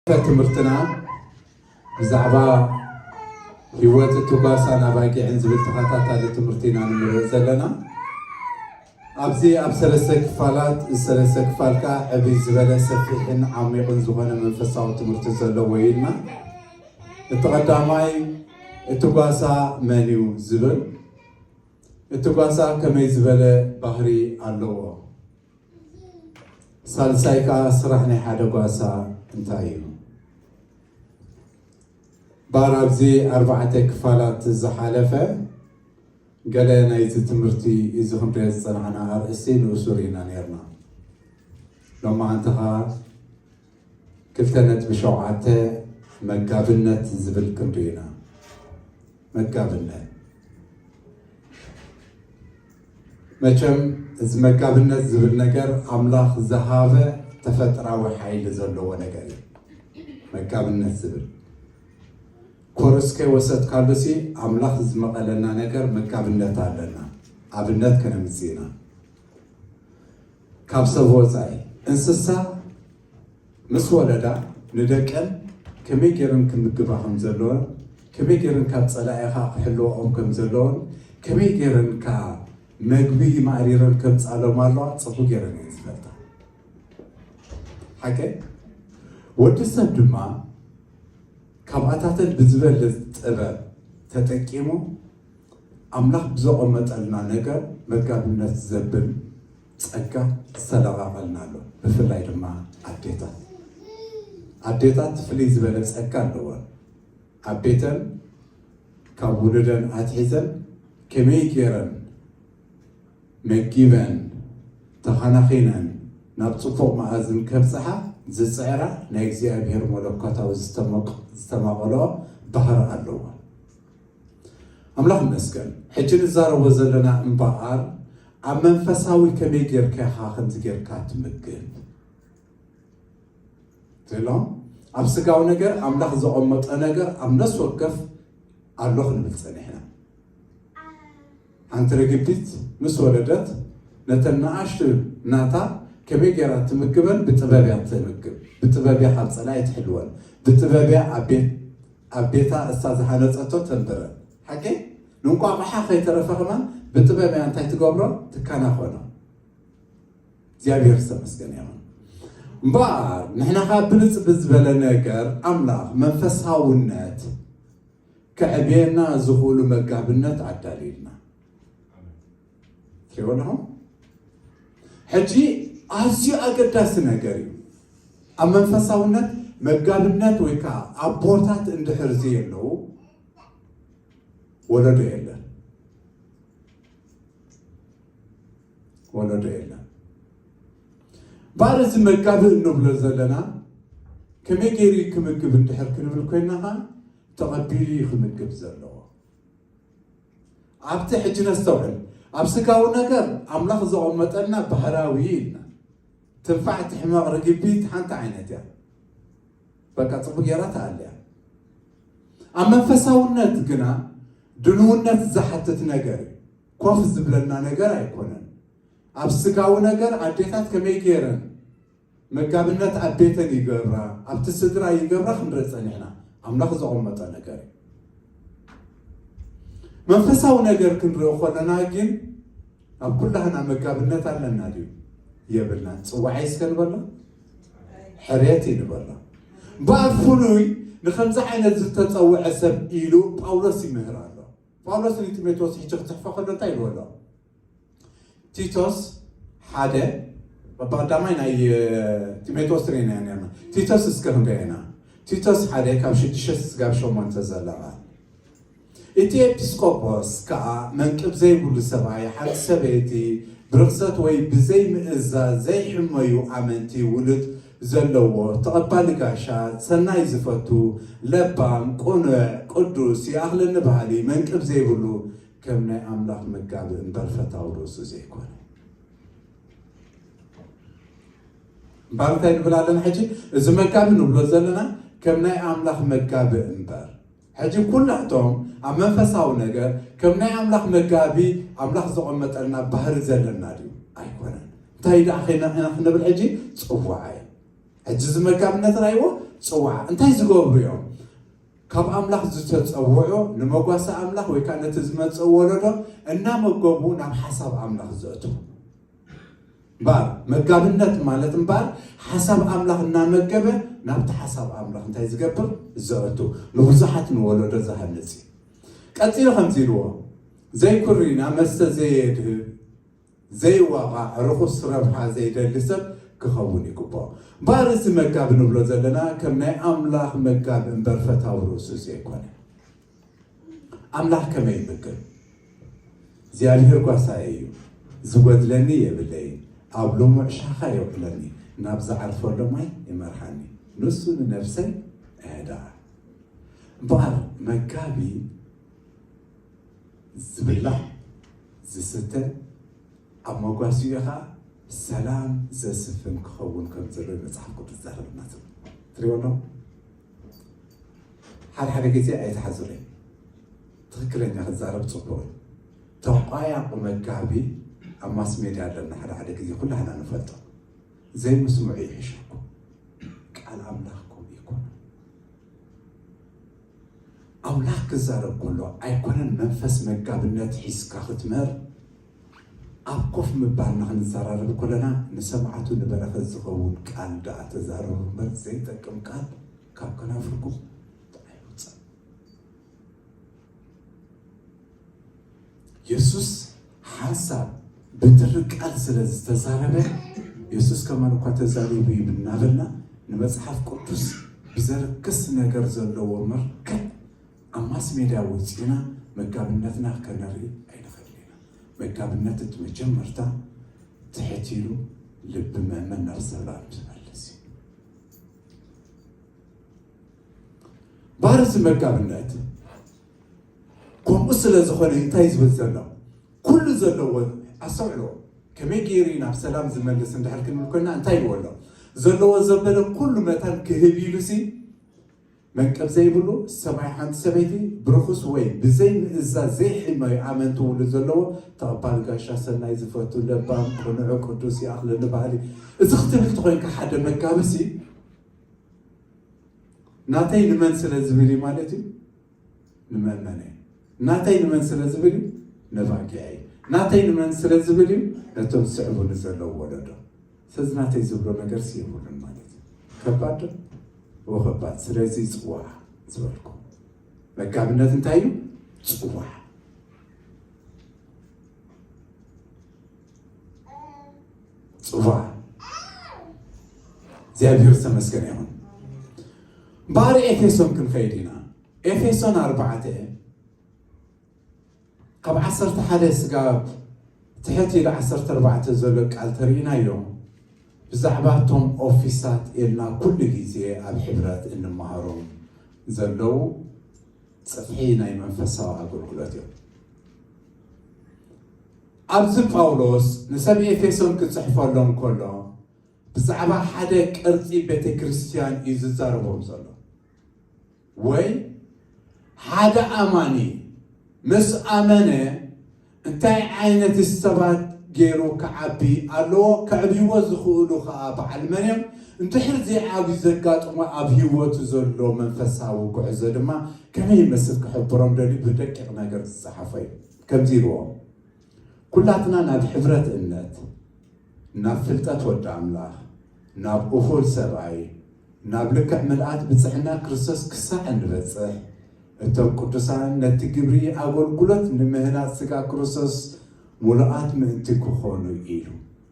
ትምህርትና ብዛዕባ ህይወት እቲ ጓሳን ኣባጊዕን ዝብል ተኸታታሊ ትምህርቲ ኢና ንምህር ዘለና። ኣብዚ ኣብ ሰለስተ ክፋላት፣ እዚ ሰለስተ ክፋል ከዓ ዕብይ ዝበለ ሰፊሕን ዓሚቕን ዝኾነ መንፈሳዊ ትምህርቲ ዘለዎ እዩ ኢልና። እቲ ቀዳማይ እቲ ጓሳ መን እዩ ዝብል፣ እቲ ጓሳ ከመይ ዝበለ ባህሪ ኣለዎ፣ ሳልሳይ ከዓ ስራሕ ናይ ሓደ ጓሳ እንታይ እዩ። ባር ኣብዚ ኣርባዕተ ክፋላት ዝሓለፈ ገለ ናይዚ ትምህርቲ እዚ ክንሪኦ ዝጸናሕና ኣርእስቲ ንእሱ ርኢና ነርና። ሎማዓንቲ ከዓ ክልተ ነጥቢ ሸውዓተ መጋብነት ዝብል ክንርኢ ኢና። መጋብነት መቸም እዚ መጋብነት ዝብል ነገር ኣምላኽ ዝሃበ ተፈጥራዊ ሓይሊ ዘለዎ ነገር እዩ። መጋብነት ዝብል ኮርስ ከይወሰድካሉ ሲ ኣምላኽ ዝመቐለና ነገር መጋብነት ኣለና። ኣብነት ከነምጽእ ኢና። ካብ ሰብ ወጻኢ እንስሳ ምስ ወለዳ ንደቀን ከመይ ገይረን ክምግባ ከም ዘለወን፣ ከመይ ገይረን ካብ ጸላኢኻ ክሕልወኦም ከም ዘለወን፣ ከመይ ገይረን ከኣ መግቢ ማእሪረን ከምጻሎም ኣለዋ ጽቡቅ ገይረን እየን ዝፈልጣ። ሓቀ ወዲ ሰብ ድማ ካብኣታተን ብዝበልጽ ጥበብ ተጠቂሙ ኣምላኽ ብዘቐመጠልና ነገር መጋብነት ዘብል ጸጋ ዝተለቓቐልና ኣሎ። ብፍላይ ድማ ኣዴታት፣ ኣዴታት ፍልይ ዝበለ ጸጋ ኣለወን። ኣብ ቤተን ካብ ውሉደን ኣትሒዘን ከመይ ገይረን መጊበን ተኸናኺነን ናብ ጽቡቕ መኣዝን ከብጽሓ ዝጽዕራ ናይ እግዚኣብሔር መለኮታዊ ዝተመቕ-፣ ዝተማቐሎ ባህሪ ኣለዋ። ኣምላኽ ይመስገን። ሕጂ ንዛረቦ ዘለና እምበኣር ኣብ መንፈሳዊ ከመይ ጌርካ ኢኻ ከምዚ ጌርካ ትምግብ ዘሎ። ኣብ ስጋዊ ነገር ኣምላኽ ዘቐመጦ ነገር ኣብ ነፍሲ ወከፍ ኣሎ ክንብል ጸኒሕና። ሓንቲ ርግቢት ምስ ወለደት ነተን ንኣሽቱ ናታ ከመይ ጌራ ትምግበን ብጥበብ እያ ትምግብ። ብጥበብ እያ ካብ ጸላኢ ትሕልወን። ብጥበብ እያ ኣብ ቤት ኣብ ቤታ እሳ ዝሃነጸቶ ተንብረን። ሓቂ ንእንቋቑሓ ከይተረፈ ከማን ብጥበብ እያ እንታይ ትገብሮ? ትከናኸኖ። እግዚኣብሔር ዝተመስገነ ይኹን። እምበኣር ንሕና ካብ ብልጽ ብዝበለ ነገር ኣምላኽ መንፈሳውነት ከዕብየና ዝኽእሉ መጋብነት ኣዳልዩልና። ትሪእዎ ኣለኹም? ሕጂ ኣዝዩ ኣገዳሲ ነገር እዩ። ኣብ መንፈሳውነት መጋብነት ወይ ከዓ ኣቦታት እንድሕር ዘየለዉ ወለዶ የለን። ወለዶ የለን። እምበኣር እዚ መጋቢ እንብሎ ዘለና ከመይ ገይሩ እዩ ክምግብ እንድሕር ክንብል ኮይንና ከዓ ተቐቢሉ እዩ ክምግብ ዘለዎ። ኣብቲ ሕጂ ነስተውዕል። ኣብ ስጋዊ ነገር ኣምላኽ ዘቐመጠልና ባህራዊ እዩ ኢልና። ትንፋዕ ትሕመቕ ርግቢት ሓንቲ ዓይነት እያ። በቃ ጽቡቕ ጌራ ትኣልያ። ኣብ መንፈሳውነት ግና ድልውነት ዝሓትት ነገር እዩ። ኮፍ ዝብለና ነገር ኣይኮነን። ኣብ ስጋዊ ነገር ኣዴታት ከመይ ገይረን መጋብነት ኣብ ቤተን ይገብራ፣ ኣብቲ ስድራ ይገብራ ክንርኢ ጸኒሕና። ኣምላኽ ዘቐመጠ ነገር እዩ። መንፈሳዊ ነገር ክንርኢ ከለና ግን ኣብ ኩላህና መጋብነት ኣለና ድዩ? የብልናን። ጽዋዓይ እስከ ንበሎ፣ ሕርየት እዩ ንበሎ። እምበኣር ፍሉይ ንኸምዚ ዓይነት ዝተጸውዐ ሰብ ኢሉ ጳውሎስ ይምህር ኣሎ። ጳውሎስ ንጢሞቴዎስ ሕጂ ክጽሕፎ ከሎ እንታይ ኢልዎ ኣሎ? ቲቶስ ሓደ፣ በብቐዳማይ ናይ፣ እ፣ ጢሞቴዎስ ርኢና ኢና ነርና። ቲቶስ እስከ ክንሪኦ ኢና። ቲቶስ ሓደ ካብ ሽዱሽተ ስጋብ ሸሞንተ ዘለዋ። እቲ ኤጲስቆጶስ ከኣ መንቅብ ዘይብሉ ሰብኣይ፣ ሓንቲ ሰበይቲ፣ ብርኽሰት ወይ ብዘይምእዛዝ ዘይሕመዩ ኣመንቲ ውሉድ ዘለዎ፣ ተቐባሊ ጋሻ፣ ሰናይ ዝፈቱ፣ ለባም፣ ቅኑዕ፣ ቅዱስ፣ ይኣኽለኒ በሃሊ፣ መንቅብ ዘይብሉ፣ ከም ናይ ኣምላኽ መጋቢ እምበር ፈታዊ ርእሱ ዘይኮነ። እምበር እንታይ ንብል ኣለና ሕጂ? እዚ መጋቢ ንብሎ ዘለና ከም ናይ ኣምላኽ መጋቢ እምበር። ሕጂ ኩላቶም ኣብ መንፈሳዊ ነገር ከም ናይ ኣምላኽ መጋቢ ኣምላኽ ዘቐመጠልና ባህሪ ዘለና ድዩ? ኣይኮነን። እንታይ ደኣ ኸይና ኢና ክንብል ሕጂ? ጽዋዓይ። ሕጂ እዚ መጋብነት ራይዎ ጽውዓ እንታይ ዝገብሩ እዮም? ካብ ኣምላኽ ዝተጸውዑ፣ ንመጓሰ ኣምላኽ ወይ ከዓ ነቲ ዝመጽእ ወለዶ እናመገቡ ናብ ሓሳብ ኣምላኽ ዘእትዉ። እምበኣር መጋብነት ማለት እምበኣር ሓሳብ ኣምላኽ እናመገበ ናብቲ ሓሳብ ኣምላኽ እንታይ ዝገብር? ዘእቱ፣ ንብዙሓት ንወለዶ ዝሃንጽ እዩ። ቀጺሉ ከምዚ ኢልዎ፣ ዘይኩሪ ናብ መስተ ዘየድህብ፣ ዘይዋቓዕ፣ ርኹስ ረብሓ ዘይደሊ ሰብ ክኸውን ይግብኦ። እምበኣር እዚ መጋቢ ንብሎ ዘለና ከም ናይ ኣምላኽ መጋቢ እምበር ፈታዊ ርእሱ ዘይኮነ። ኣምላኽ ከመይ ይምግብ? እግዚኣብሔር ጓሳየ እዩ፣ ዝጎድለኒ የብለይን። ኣብ ልሙዕ ሻኻ የውዕለኒ፣ ናብ ዝዓርፈሉ ማይ ይመርሓኒ። ንሱ ንነፍሰይ ኣየድኣ። እምበኣር መጋቢ ዝብላዕ ዝስተ ኣብ መጓሲኡ ኸዓ ሰላም ዘስፍን ክኸውን ከም ዘሎ መጽሓፍ ቅዱስ ዛረበና ዘሎ። ትሪእዎ ኣለኹም? ሓደ ሓደ ግዜ ኣይትሓዙለይ። ትኽክለኛ ክዛረብ ጽቡቕ እዩ። ተቋያቑ መጋቢ ኣብ ማስ ሜድያ ኣለና። ሓደ ሓደ ግዜ ኩላህና ንፈልጦ። ዘይምስምዑ ይሕሸኩም። ቃል ኣምላኽ ከምኡ ይኮነ። ኣምላኽ ክዛረብ ከሎ ኣይኮነን መንፈስ መጋብነት ሒዝካ ክትምህር። ኣብ ኮፍ ምባልና ክንዘራረብ ከለና ንሰማዕቱ ንበረኸት ዝኸውን ቃል ደኣ ተዛረቡ እምበር ዘይጠቅም ቃል ካብ ከናፍርኩም ኣይውፅእ። የሱስ ሓንሳብ ብትሪ ቃል ስለ ዝተዛረበ፣ የሱስ ከማን እኳ ተዛሪቡ እዩ እናበልና ንመጽሓፍ ቅዱስ ብዘርክስ ነገር ዘለዎ መርከብ ኣብ ማስ ሜድያ ወጺእና መጋብነትና ከነርኢ ኣይንኽእልን ኢና። መጋብነት እቲ መጀመርታ ትሕት ኢሉ ልቢ ምእመን ናብ ሰላም ዝመልስ እዩ። ባርዚ መጋብነት ከምኡ ስለ ዝኾነ እንታይ ዝብል ዘሎ? ኩሉ ዘለዎ ኣስተውዕሎ። ከመይ ገይሩ እዩ ናብ ሰላም ዝመልስ እንድሕር ክንብል ኮይና እንታይ ይብሎ? ዘለዎ ዘበለ ኩሉ መታን ክህብ ኢሉ ሲ መንቀብ ዘይብሉ ሰብኣይ ሓንቲ ሰበይቲ ብርኹስ ወይ ብዘይ ምእዛዝ ዘይሕመዩ ኣመንቲ ውሉድ ዘለዎ ተቐባሊ ጋሻ ሰናይ ዝፈቱ ለባም ቅኑዕ ቅዱስ ይኣኽለኒ በሃሊ። እዚ ክትብል ተኾይንካ ሓደ መጋቢ ሲ ናተይ ንመን ስለ ዝብል እዩ ማለት እዩ? ንመእመነይ። ናተይ ንመን ስለ ዝብል እዩ? ነባጊዐይ። ናተይ ንመን ስለ ዝብል እዩ? ነቶም ዝስዕቡኒ ዘለዉ ወለዶ። ስለዚ ናተይ ዝብሎ ነገርሲ የብሉን ማለት እዩ። ከባድ ዶ? እወ ከባድ። ስለዚ ጽዋዕ ዝበልኩ። መጋብነት እንታይ እዩ? ጽዋዕ። ጽዋዕ። እግዚኣብሔር ዝተመስገነ ይኹን። እምበኣር ኤፌሶን ክንኸይድ ኢና። ኤፌሶን ኣርባዕተ ካብ ዓሰርተ ሓደ ስጋብ ትሕት ኢሉ ዓሰርተ ኣርባዕተ ዘሎ ቃል ተርእይናዮ። ብዛዕባ እቶም ኦፊሳት ኢልና ኩሉ ግዜ ኣብ ሕብረት እንመሃሮም ዘለዉ ጽፍሒ ናይ መንፈሳዊ ኣገልግሎት እዮም። ኣብዚ ጳውሎስ ንሰብ ኤፌሶን ክጽሕፈሎም ከሎ ብዛዕባ ሓደ ቅርጺ ቤተ ክርስቲያን እዩ ዝዛረቦም ዘሎ። ወይ ሓደ ኣማኒ ምስ ኣመነ እንታይ ዓይነት ሰባት ገይሩ ክዓቢ ኣለዎ? ከዕብይዎ ዝኽእሉ ኸዓ በዓል መን እዮም? እንድሕር ዘይዓብዩ ዘጋጥሞ ኣብ ህይወቱ ዘሎ መንፈሳዊ ጉዕዞ ድማ ከመይ ይመስል ክሕብሮም ደልዩ ብደቂቕ ነገር ዝጸሓፎ እዩ። ከምዚ ኢልዎም፣ ኩላትና ናብ ሕብረት እምነት፣ ናብ ፍልጠት ወዲ ኣምላኽ፣ ናብ እኹል ሰብኣይ፣ ናብ ልክዕ ምልኣት ብጽሕና ክርስቶስ ክሳዕ እንበጽሕ፣ እቶም ቅዱሳን ነቲ ግብሪ ኣገልግሎት ንምህናጽ ስጋ ክርስቶስ ምሉኣት ምእንቲ ክኾኑ ኢሉ።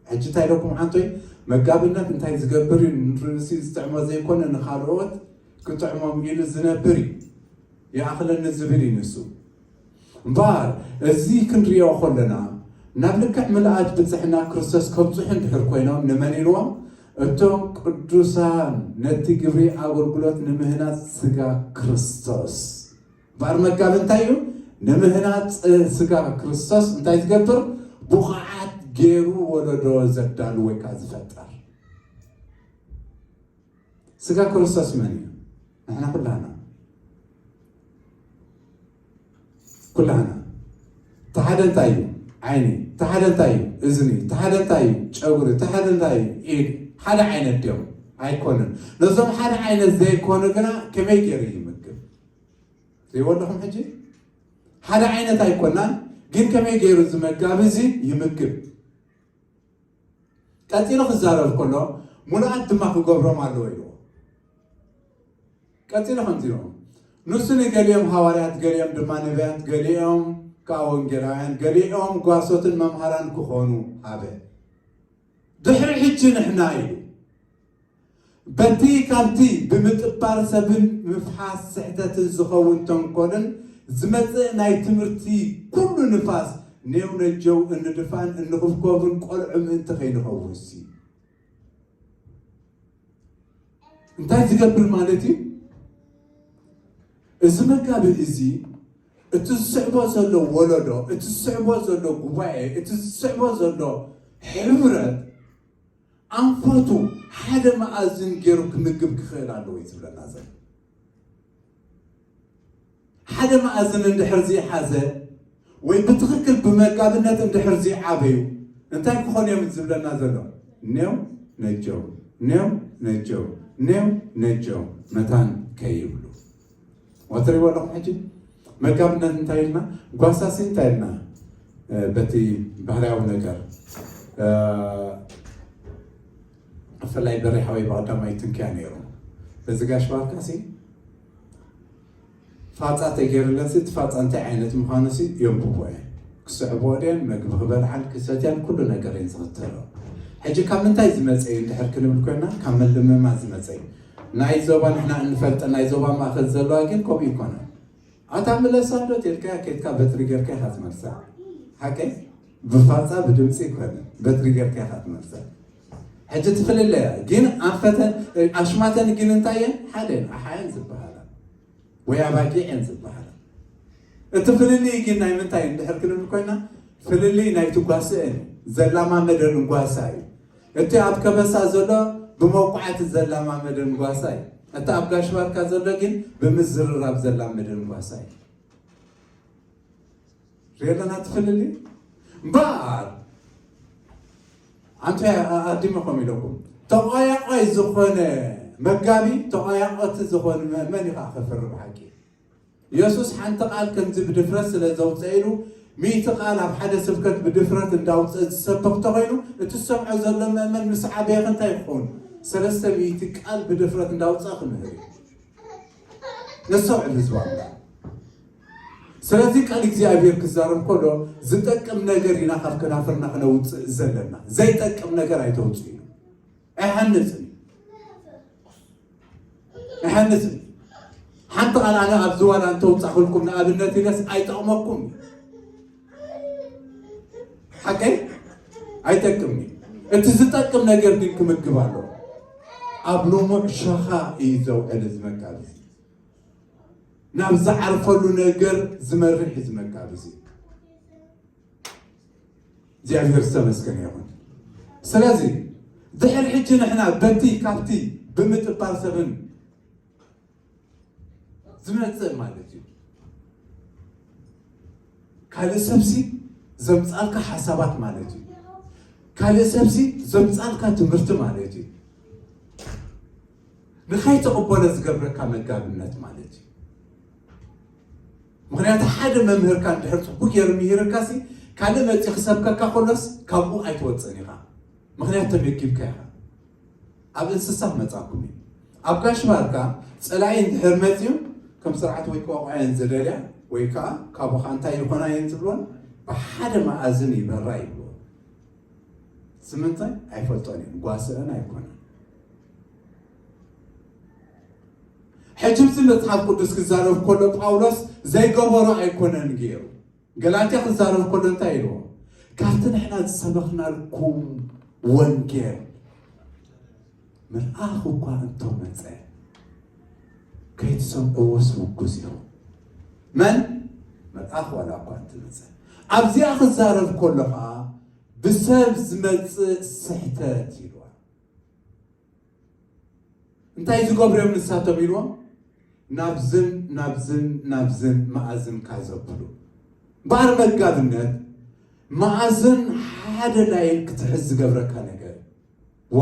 ሕጂ እንታይ ኢለኩም ሓንቶይ? መጋብነት እንታይ ዝገብር እዩ? ንርእሲ ዝጥዕሞ ዘይኮነ ንኻልኦት ክጥዕሞም ኢሉ ዝነብር እዩ። ይኣኽለኒ ዝብል እዩ ንሱ። እምበኣር እዚ ክንርእዮ ከለና ናብ ልክዕ ምልኣት ብጽሕና ክርስቶስ ከብጽሑ እንድሕር ኮይኖም ንመን ኢልዎም? እቶም ቅዱሳን ነቲ ግብሪ ኣገልግሎት ንምህናጽ ስጋ ክርስቶስ። እምበኣር መጋቢ እንታይ እዩ? ንምህናጽ ስጋ ክርስቶስ እንታይ ዝገብር? ብቑዓት ገይሩ ወለዶ ዘዳሉ ወይ ከዓ ዝፈጠር። ስጋ ክርስቶስ መን እዩ? ንሕና ኩላና። ኩላና። እቲ ሓደ እንታይ እዩ? ዓይኒ። እቲ ሓደ እንታይ እዩ? እዝኒ። እቲ ሓደ እንታይ እዩ? ጨጉሪ። እቲ ሓደ እንታይ እዩ? ኢድ። ሓደ ዓይነት ድዮም? ኣይኮነን። ነዞም ሓደ ዓይነት ዘይኮኑ ግና ከመይ ገይሩ ይምግብ? ዘይበለኹም ሕጂ ሓደ ዓይነት ኣይኮናን፣ ግን ከመይ ገይሩ እዚ መጋቢ እዚ ይምግብ? ቀጺሉ ክዛረብ ከሎ፣ "ሙሉኣት ድማ ክገብሮም ኣለዎ" ኢልዎ። ቀጺሉ ከምዚ ኢልዎ፣ "ንሱ ንገሊኦም ሃዋርያት፣ ገሊኦም ድማ ነቢያት፣ ገሊኦም ከኣ ወንጌላውያን፣ ገሊኦም ጓሶትን መምሃራን ክኾኑ ሃበ። ድሕሪ ሕጂ ንሕና" ኢሉ፣ "በቲ ካብቲ ብምጥባር ሰብን ምፍሓስ ስሕተትን ዝኸውን ተንኮልን ዝመጽእ ናይ ትምህርቲ ኩሉ ንፋስ ኔው ነጀው እንድፋን እንኽብኮብን ቆልዑ ምእንቲ ከይንኸውን ሲ" እንታይ ዝገብር ማለት እዩ? እዚ መጋቢ እዚ እቲ ዝስዕቦ ዘሎ ወለዶ፣ እቲ ዝስዕቦ ዘሎ ጉባኤ፣ እቲ ዝስዕቦ ዘሎ ሕብረት ኣንፈቱ ሓደ መኣዝን ገይሩ ክምግብ ክኽእል ኣለዎ እዩ ዝብለና ዘሎ። ሓደ መኣዝን እንድሕር ዘይሓዘ ወይ ብትኽክል ብመጋብነት እንድሕር ዘይዓበዩ እንታይ ክኾኑ እዮም ዝብለና ዘሎ? ኔው ነጀው፣ ኔው ነጀው፣ ኔው ነጀው መታን ከይብሉ። ወትሪዎ ኣለኹም ሕጂ መጋብነት እንታይ ኢልና? ጓሳሲ እንታይ ኢልና? እ፣ በቲ ባህርያዊ ነገር፣ እ፣ ብፍላይ በሬ ሓወይ ብቐዳማይ ትንክያ ነይሩ። በዚ ጋሽ ባርካሲ ፋጻ ተገይርለንሲ፣ እቲ ፋጻ እንታይ ዓይነት ምዃኑሲ የንብቦ እየ። ክስዕቦ ድየን፣ መግቢ ክበልዓን ክሰትያን ኩሉ ነገር እየን ዝኽተሎ። ሕጂ ካብ ምንታይ ዝመጸ እዩ እንድሕር ክንብል ኮይና፣ ካብ ምልምማድ ዝመጸ እዩ። ናይ ዞባ ንሕና እንፈልጠ ናይ ዞባ ማእከል ዘለዋ ግን ከምኡ ይኮነ። ኣታ ምለሳ እንዶ ተልካ ኬትካ በትሪ ጌርካ ኢኻ ትመልሳ። ሓቀይ ብፋጻ ብድምጺ ይኮነ፣ በትሪ ጌርካ ኢኻ ትመልሳ። ሕጂ ትፍልለ እያ፣ ግን ኣንፈተን ኣሽማተን ግን እንታይ እየን? ሓደ እየን፣ ኣሓየን ዝበሃላ ወይ ኣባጊዕ እየን ዝበሃላ። እቲ ፍልልይ ግን ናይ ምንታይ እንድሕር ክንብል ኮይና፣ ፍልልይ ናይቲ ጓስአን ዘላማመደን ጓሳ እዩ። እቲ ኣብ ከበሳ ዘሎ ብመውቃዕቲ ዘላማመደን ጓሳ እዩ። እቲ ኣብ ጋሽ ባርካ ዘሎ ግን ብምዝርራብ ዘላመደን ጓሳ እዩ። ሪኦ ኣለና እቲ ፍልልይ እምበኣር። ኣንተ ኣዲመ ከም ኢለኩም ተቋያቋይ ዝኾነ መጋቢ፣ ተቋያቆቲ ዝኾነ መእመን እዩ ከዓ ከፍሪ ብሓቂ። የሱስ ሓንቲ ቃል ከምዚ ብድፍረት ስለ ዘውፀኢሉ፣ ሚእቲ ቃል ኣብ ሓደ ስብከት ብድፍረት እንዳውፀ ዝሰብኽ ተኾይኑ፣ እቲ ዝሰምዖ ዘሎ መእመን ምስ ዓበየ እንታይ ክኸውን? ሰለስተ ሚእቲ ቃል ብድፍረት እንዳውፀ ክምህር እዩ። ነስተውዕል ህዝቢ ኣምላኽ። ስለዚ ቃል እግዚኣብሔር ክዛረብ ከሎ ዝጠቅም ነገር ኢና ካብ ከናፍርና ክነውፅእ ዘለና። ዘይጠቅም ነገር ኣይተውፅኡ። ኣይሃንፅን እዩ። ኣይሃንፅን እዩ። ሓንቲ ቃል ኣነ ኣብዚ ዋላ እንተውፃእኩልኩም ንኣብነት ኢለስ ኣይጠቕመኩም እዩ። ሓቀይ ኣይጠቅም እዩ። እቲ ዝጠቅም ነገር ግን ክምግብ ኣለዎ። ኣብ ልሙዕ ሸኻ እዩ ዘውዕል እዚ መጋቢ። ናብ ዝዓርፈሉ ነገር ዝመርሕ እዩ እዚ መጋቢ እዚ። እግዚኣብሔር ዝተመስገነ ይኹን። ስለዚ ድሕሪ ሕጂ ንሕና በቲ ካብቲ ብምጥባር ሰብን ዝመጽእ ማለት እዩ። ካልእ ሰብሲ ዘምጻልካ ሓሳባት ማለት እዩ። ካልእ ሰብሲ ዘምጻልካ ትምህርቲ ማለት እዩ። ንኸይትቕበሎ ዝገብረካ መጋብነት ማለት እዩ። ምኽንያቱ ሓደ መምህርካ እንድሕር ጽቡቕ ገይሩ ምሂርካሲ፣ ካልእ መጺኡ ክሰብከካ ከሎስ ካብኡ ኣይትወጽእን ኢኻ። ምኽንያቱ ተመጊብካ ኢኻ። ኣብ እንስሳ ክመጻኩም እዩ። ኣብ ጋሽ ባርካ ጸላኢ እንድሕር መጺኡ፣ ከም ስርዓት ወይ ክወቕዖ እየን ዝደልያ፣ ወይ ከኣ ካባኻ እንታይ ይኾና እየን ዝብሎን፣ ብሓደ መኣዝን ይበራ ይብልዎ። ስምንታይ ኣይፈልጦን እየን፣ ጓስአን ኣይኮነን። ሕጂ ኣብዚ መጽሓፍ ቅዱስ ክዛረብ ከሎ ጳውሎስ ዘይገበሮ ኣይኮነን ገይሩ። ገላትያ ክዛረብ ከሎ እንታይ ኢልዎ? ካብቲ ንሕና ዝሰበኽናልኩም ወንጌል መልኣኽ እኳ እንተመጸ ከይትሰምዕዎስ ውጉዝ ኢኹም። መን? መልኣኽ ዋላ እኳ እንተመጸ። ኣብዚኣ ክዛረብ ከሎ ኸኣ ብሰብ ዝመጽእ ስሕተት ኢልዋ። እንታይ ዝገብሩ እዮም ንሳቶም ኢልዎም? ናብዝን ናብዝን ናብዝን መኣዝንካ ዘብሉ። እምበኣር መጋብነት መኣዝን ሓደ ላይን ክትሕዝ ዝገብረካ ነገር። ዋ!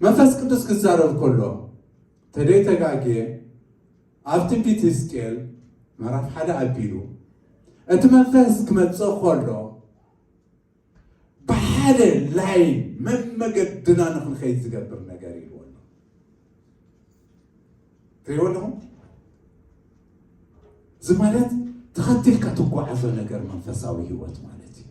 መንፈስ ቅዱስ ክዛረብ ከሎ ተደይ ተጋግየ ኣብ ትንቢት ህዝቅኤል ምዕራፍ ሓደ ኣቢሉ እቲ መንፈስ ክመጽእ ከሎ ብሓደ ላይን መመገድና ንኽንኸይድ ዝገብር ነገር ኢልዎ ኣሎ። ትሪእዎ ኣለኹም? እዚ ማለት ተኸቲልካ ትጓዓዞ ነገር መንፈሳዊ ህይወት ማለት እዩ።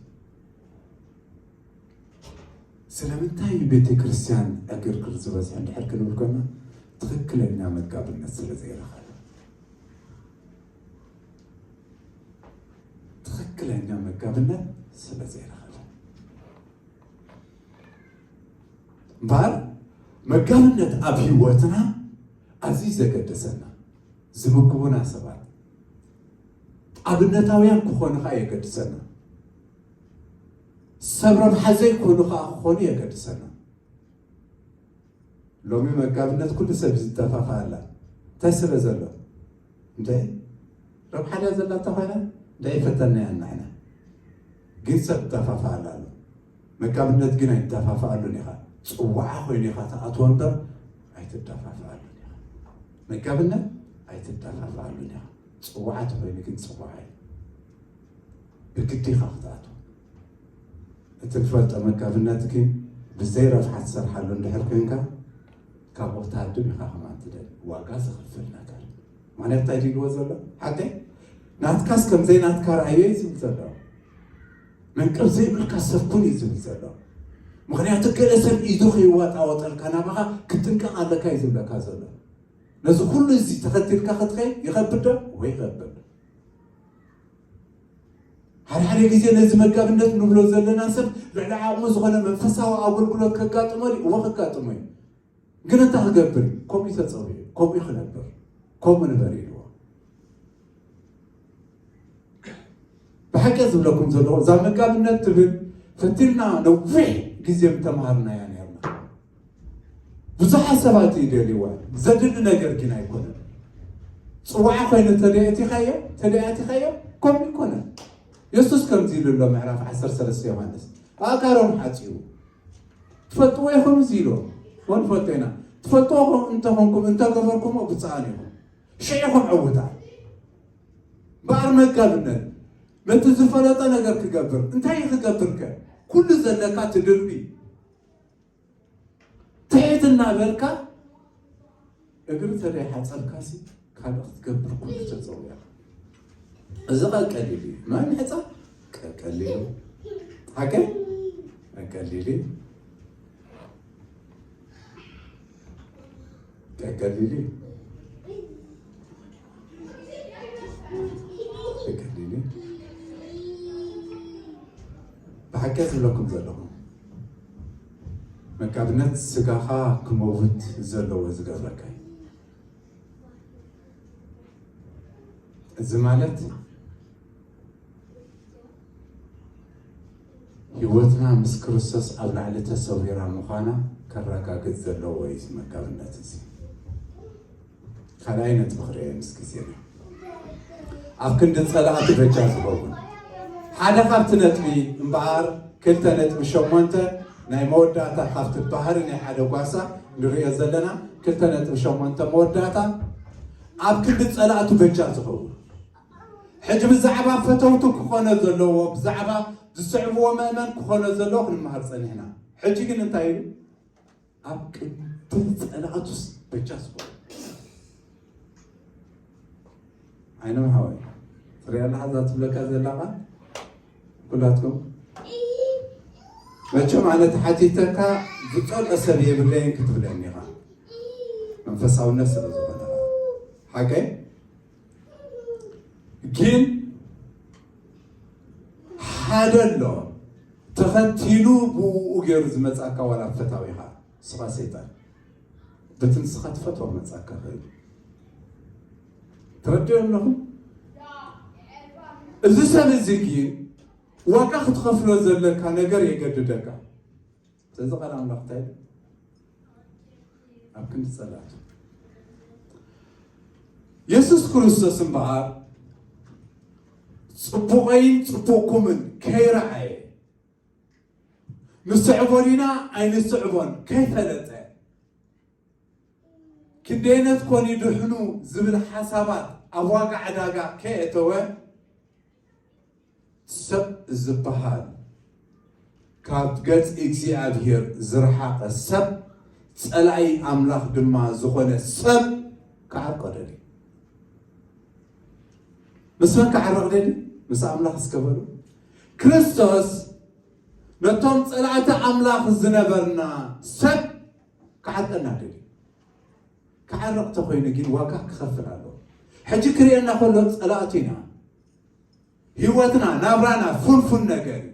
ስለምንታይ ቤተ ክርስቲያን ዕግርግር ዝበዝሐ እንድሕር ክንብል ኮና ትኽክለኛ መጋብነት ስለ ዘይረኸበ፣ ትኽክለኛ መጋብነት ስለ ዘይረኸበ እምበኣር መጋብነት ኣብ ህይወትና ኣዝዩ ዘገደሰና፣ ዝምግቡና ሰባት ኣብነታውያን ክኾኑ ኸዓ የገድሰና። ሰብ ረብሓ ዘይኮኑ ኸዓ ክኾኑ የገድሰና። ሎሚ መጋብነት ኩሉ ሰብ ዝደፋፋኣላ እንታይ ስለ ዘሎ? እንተ ረብሓ ድያ ዘላታ ኮይና እንታይ ይፈተና እያ ንሕና። ግን ሰብ ይደፋፋኣላ ኣሎ። መጋብነት ግን ኣይትደፋፋኣሉን ኢኻ። ጽዋዓ ኮይኑ ኢኻ ትኣትዎ እምበር ኣይትደፋፋኣሉን ኢኻ። መጋብነት ኣይትደፋፋኣሉን ኢኻ። ጽዋዓ ተኮይኑ ግን ጽዋዓ እዩ። ብግዲ ኢኻ ክትኣትዎ። እቲ ትፈልጦ መጋብነት ግን ብዘይ ረብሓ ትሰርሓሉ እንድሕር ኮንካ ካብኡ ክትሃድም ኢኻ ከማን ትደሊ። ዋጋ ዘኽፍል ነገር። ማለት እንታይ ኢልዎ ዘሎ? ሓቀይ ናትካስ ከም ዘይናትካ ረኣዮ እዩ ዝብል ዘሎ። መንቀብ ዘይብልካ ሰብ ኩን እዩ ዝብል ዘሎ። ምኽንያቱ ገለ ሰብ ኢዱ ከይዋጣወጠልካ ናባኻ ክትጥንቀቕ ኣለካ እዩ ዝብለካ ዘሎ። ነዚ ኩሉ እዚ ተኸቲልካ ክትኸይድ ይኸብድ ዶ? ወይ ይኸብድ። ሓደ ሓደ ግዜ ነዚ መጋብነት ንብሎ ዘለና ሰብ ልዕሊ ዓቕሙ ዝኾነ መንፈሳዊ ኣገልግሎት ከጋጥሞ ድዩ? እወ ከጋጥሞ እዩ። ግን እንታይ ክገብር እዩ? ከምኡ እዩ ተጸዊዑ፣ ከምኡ እዩ ክነብር፣ ከምኡ ንበር ኢልዎ። ብሓቂ ዝብለኩም ዘለኹ እዛ መጋብነት ትብል ፈቲልና ነዊሕ ግዜ ምተምሃርናያ ነርና። ብዙሓት ሰባት ይደልይዋ፣ ዘድሊ ነገር ግን ኣይኮነን። ጽዋዓ ኮይኑ ተደኣቲኻዮ፣ ተደኣቲኻዮ ከምኡ ይኮነን። የሱስ ከምዚ ኢሉ ኣሎ ምዕራፍ ዓሰርተ ሰለስተ ዮሃንስ ኣእጋሮም ሓጺቡ ትፈልጥዎ ኢኹም እዚ ኢሎ። ወንፈልጦ ኢና። ትፈልጥዎ እንተኾንኩም እንተገበርኩምዎ ብፅኣን ኢኹም። ሽዒኹም ዕውታ እምበኣር መጋብነት ነቲ ዝፈለጠ ነገር ክገብር እንታይ ክገብርከ? ኩሉ ዘለካ ትድርቢ ትሕት እናበልካ እግሪ ተደይ ሓፀርካሲ ካልእ ክትገብር ኩሉ ተፀውያ። እዚ ቃል ቀሊል እዩ። ማይ ምሕፃብ ቀ- ቀሊል እዩ። ሓቀ ቀሊል እዩ። ቀ- ቀሊል እዩ። ቀ- ቀሊል እዩ። ብሓቂ ዝብለኩም ዘለኹ መጋብነት ስጋኻ ክመውት ዘለዎ ዝገብረካ እዩ። እዚ ማለት ህይወትና ምስ ክርስቶስ ኣብ ላዕሊ ተሰዊራ ምዃና ከረጋግጽ ዘለዎ እዩ። እዚ መጋብነት እዚ ካልኣይ ነጥቢ ክርእየ ምስ ግዜና ኣብ ክንዲ ጸላእቲ በጃ ዝኸውን ሓደ ካብቲ ነጥቢ እምበኣር ክልተ ነጥቢ ሸሞንተ ናይ መወዳእታ ካብቲ ባህሪ ናይ ሓደ ጓሳ ንርእዮ ዘለና ክልተ ነጥቢ ሸሞንተ መወዳእታ ኣብ ክንዲ ጸላእቱ በጃ ዝኸውን ሕጂ ብዛዕባ ፈተውቱ ክኾነ ዘለዎ ብዛዕባ ዝስዕብዎ መእመን ክኾነ ዘለዎ ክንመሃር ጸኒሕና። ሕጂ ግን እንታይ ኢሉ? ኣብ ቅድሚ ጸላእቱስ በጃ ዝኾነ ዓይኖም ሓወይ ትሪኣ ኣለኻ እዛ ትብለካ ዘላ ቃል ኩላትኩም መቸም ኣነ ተሓቲተካ ዝጠልኦ ሰብ የብለይን ክትብለኒ ኢኻ መንፈሳውነት ስለ ዝኾነ ሓቀይ ግን ሓደ ኣሎ ተኸቲሉ ብኡ ገይሩ ዝመጻካ ዋላ ፈታዊኻ ስኻ ሰይጣን በቲ ንስኻ ትፈትዋ መጻካ ኸይዱ ትረድዮ ኣለኹም እዚ ሰብ እዚ ግን ዋጋ ክትኸፍሎ ዘለካ ነገር የገድደካ ስለዚ ቃል ኣምላኽ እንታይ ኣብ ክንዲ ጸላቱ የሱስ ክርስቶስ እምበኣር ጽቡቐይን ጽቡቕኩምን ከይረኣየ ንስዕቦ ዲና ኣይንስዕቦን ከይፈለጠ ክንደይነት ኮን ይድሕኑ ዝብል ሓሳባት ኣብ ዋጋ ዕዳጋ ከየእተወ፣ ሰብ ዝበሃል ካብ ገጽ እግዚኣብሔር ዝረሓቐ ሰብ፣ ጸላኢ ኣምላኽ ድማ ዝኾነ ሰብ ክዓርቆ ደልዩ። ምስ መን ክዓረቕ ደልዩ? ምስ ኣምላኽ እስከ በሉ። ክርስቶስ ነቶም ጸላእቲ ኣምላኽ ዝነበርና ሰብ ክዓርቀና ደልዩ። ክዓርቕ ተኾይኑ ግን ዋጋ ክኸፍል ኣለዎ። ሕጂ ክርእየና ከሎ ጸላእቱ ኢና። ህይወትና፣ ናብራና ፍንፉን ነገር እዩ።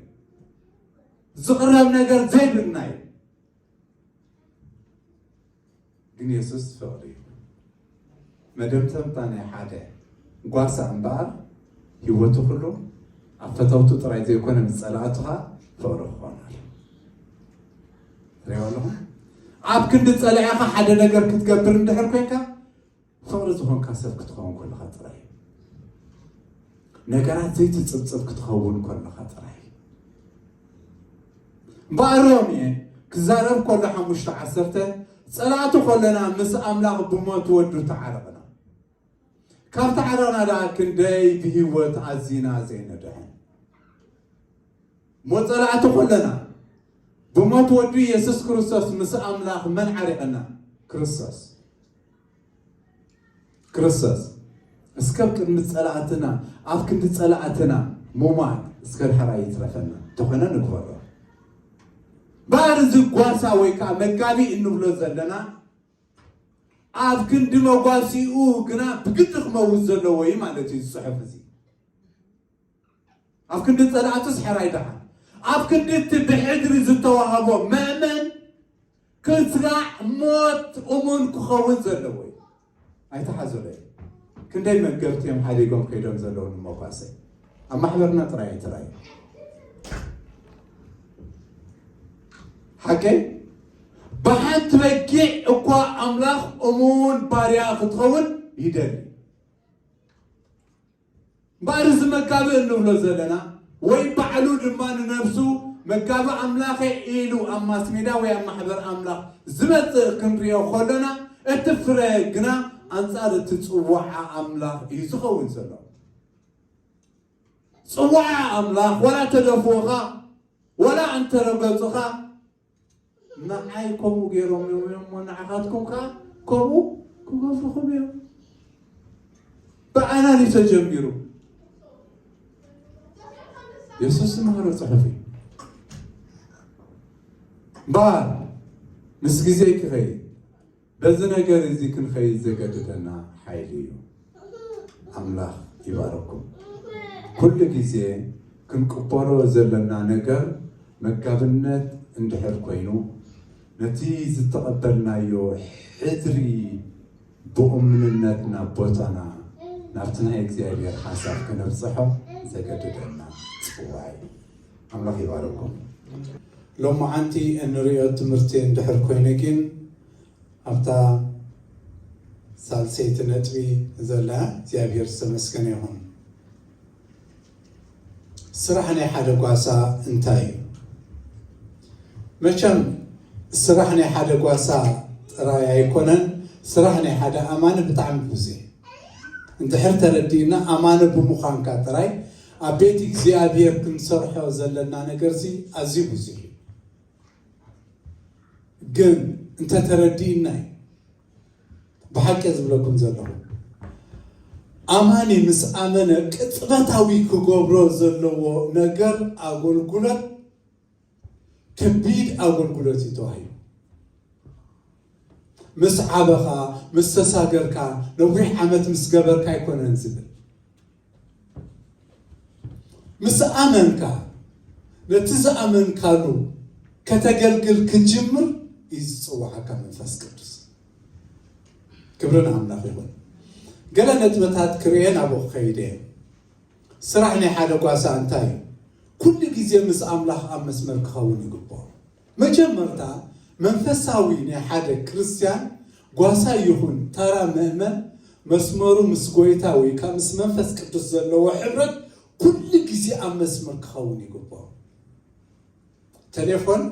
ዝቕረብ ነገር ዘይብልና እዩ። ግን የሱስ ፍቕሪ እዩ። መደምደምታ ናይ ሓደ ጓሳ እምበኣር፣ ህይወቱ ኩሉ ኣብ ፈተውቱ ጥራይ ዘይኮነ፣ ምስ ጸላእቱ ኸኣ ፍቕሪ ክኾን ኣለዎ። ትሪእዎ ኣለኹም? ኣብ ክንዲ ጸላኢኻ ሓደ ነገር ክትገብር እንድሕር ኮይንካ፣ ፍቕሪ ዝኾንካ ሰብ ክትኸውን ከለኻ ጥራይ እዩ። ነገራት ዘይትጽብጽብ ክትኸውን ከለኻ ጥራይ እዩ። እምበኣር ሮሜ ክዛረብ ከሎ ሓሙሽተ ዓሰርተ፣ ጸላእቲ ከለና ምስ ኣምላኽ ብሞት ወዱ ተዓረቕና። ካብ ተዓረቕና ደኣ ክንደይ ብህይወት ኣዚና ዘይንድሕን። እሞ ጸላእቲ ከለና ብሞት ወዱ የሱስ ክርስቶስ ምስ ኣምላኽ መን ዓሪቕና? ክርስቶስ። ክርስቶስ። እስከ ኣብ ቅድሚ ጸላእትና፣ ኣብ ክንዲ ጸላእትና ምሟት እስከ ድሕራይ ይትረፈና። እንተኾነ ንግበሮ። እምበኣር እዚ ጓሳ ወይ ከዓ መጋቢ እንብሎ ዘለና ኣብ ክንዲ መጓሲኡ ግና ብግዲ ክመውት ዘለዎ እዩ ማለት እዩ እዚ ጽሑፍ እዚ። ኣብ ክንዲ ጸላእቱስ ሕራይ ደሓን። ኣብ ክንዲ እቲ ብሕድሪ ዝተዋህቦ መእመን ክስጋዕ ሞት እሙን ክኸውን ዘለዎ እዩ። ኣይተሓዙለይ። ክንደይ መገብቲ እዮም ሓዲጎም ከይዶም ዘለዉ ንመጓሰ። ኣብ ማሕበርና ጥራይ ኣይትራይ። ሓቀይ? ብሓንቲ በጊዕ እኳ ኣምላኽ እሙን ባርያ ክትኸውን ይደሊ። እምበኣር እዚ መጋቢ እንብሎ ዘለና፣ ወይ ባዕሉ ድማ ንነብሱ መጋቢ ኣምላኸ ኢሉ ኣብ ማስ ሜዳ ወይ ኣብ ማሕበር ኣምላኽ ዝመጽእ ክንሪኦ ከሎና፣ እቲ ፍረ ግና ኣንጻር እቲ ጽዋዓ ኣምላኽ እዩ ዝኸውን ዘሎ። ጽዋዓ ኣምላኽ ዋላ ተደፍኡኻ፣ ዋላ እንተረገጹኻ፣ ንዓይ ከምኡ ገይሮም እዮም እሞ ንዓኻትኩም ከኣ ከምኡ ክገብሩኹም እዮም። ብኣና ድዩ ተጀሚሩ? የሱስ ዝመሃሮ ጽሑፍ እዩ። እምበኣር ምስ ግዜ ክኸይድ በዚ ነገር እዚ ክንኸይድ ዘገድደና ሓይሊ እዩ። ኣምላኽ ይባርኩም። ኩሉ ግዜ ክንቅበሎ ዘለና ነገር መጋብነት እንድሕር ኮይኑ፣ ነቲ ዝተቐበልናዮ ሕድሪ ብእሙንነት ናብ ቦታና፣ ናብቲ ናይ እግዚኣብሔር ሓሳብ ከነብጽሖ ዘገድደና ጽዋዕ እዩ። ኣምላኽ ይባርኩም። ሎማዓንቲ እንርእዮ ትምህርቲ እንድሕር ኮይነ ግን ኣብታ ሳልሰይቲ ነጥቢ ዘላ እግዚኣብሔር ዝተመስገነ ይኹን። ስራሕ ናይ ሓደ ጓሳ እንታይ እዩ? መቸም ስራሕ ናይ ሓደ ጓሳ ጥራይ ኣይኮነን፣ ስራሕ ናይ ሓደ ኣማኒ ብጣዕሚ ብዙሕ እዩ። እንድሕር ተረዲእና ኣማኒ ብምዃንካ ጥራይ ኣብ ቤት እግዚኣብሔር ክንሰርሖ ዘለና ነገርሲ ኣዝዩ ብዙሕ እዩ። ግን እንተተረዲእና እዩ። ብሓቂ ዝብለኩም ዘለኹ ኣማኒ ምስ ኣመነ ቅጽበታዊ ክገብሮ ዘለዎ ነገር ኣገልግሎት ከቢድ ኣገልግሎት እዩ ተባሂሉ። ምስ ዓበኻ፣ ምስ ተሳገርካ፣ ነዊሕ ዓመት ምስ ገበርካ ኣይኮነን ዝብል። ምስ ኣመንካ፣ ነቲ ዝኣመንካሉ ከተገልግል ክትጅምር እዩ ዝጽውዓካ መንፈስ ቅዱስ። ክብሪ ንኣምላኽ ይኹን። ገለ ነጥብታት ክርእየ ናብኡ ክኸይድ እየ። ስራሕ ናይ ሓደ ጓሳ እንታይ እዩ? ኩሉ ግዜ ምስ ኣምላኽ ኣብ መስመር ክኸውን ይግብኦ። መጀመርታ መንፈሳዊ ናይ ሓደ ክርስትያን ጓሳ ይኹን ተራ ምእመን መስመሩ ምስ ጎይታ ወይ ከዓ ምስ መንፈስ ቅዱስ ዘለዎ ሕብረት ኩሉ ግዜ ኣብ መስመር ክኸውን ይግብኦ። ቴሌፎን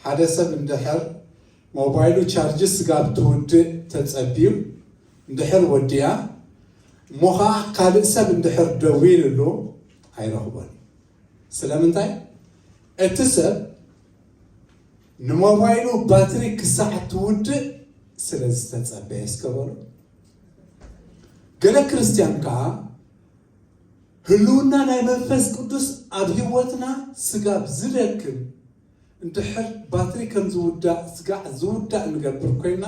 ሓደ ሰብ እንድሕር ሞባይሉ ቻርጅ ስጋብ ትውድእ ተጸብዩ እንድሕር ወዲኣ እሞ ኸዓ ካልእ ሰብ እንድሕር ደዊልሉ ኣይረኽቦን። ስለምንታይ? እቲ ሰብ ንሞባይሉ ባትሪ ክሳዕ ትውድእ ስለ ዝተጸበየ እስከ በሉ። ገለ ክርስትያን ከኣ ህልውና ናይ መንፈስ ቅዱስ ኣብ ህይወትና ስጋብ ዝደክም እንድሕር ባትሪ ከም ዝውዳእ ስጋዕ ዝውዳእ ንገብር ኮይና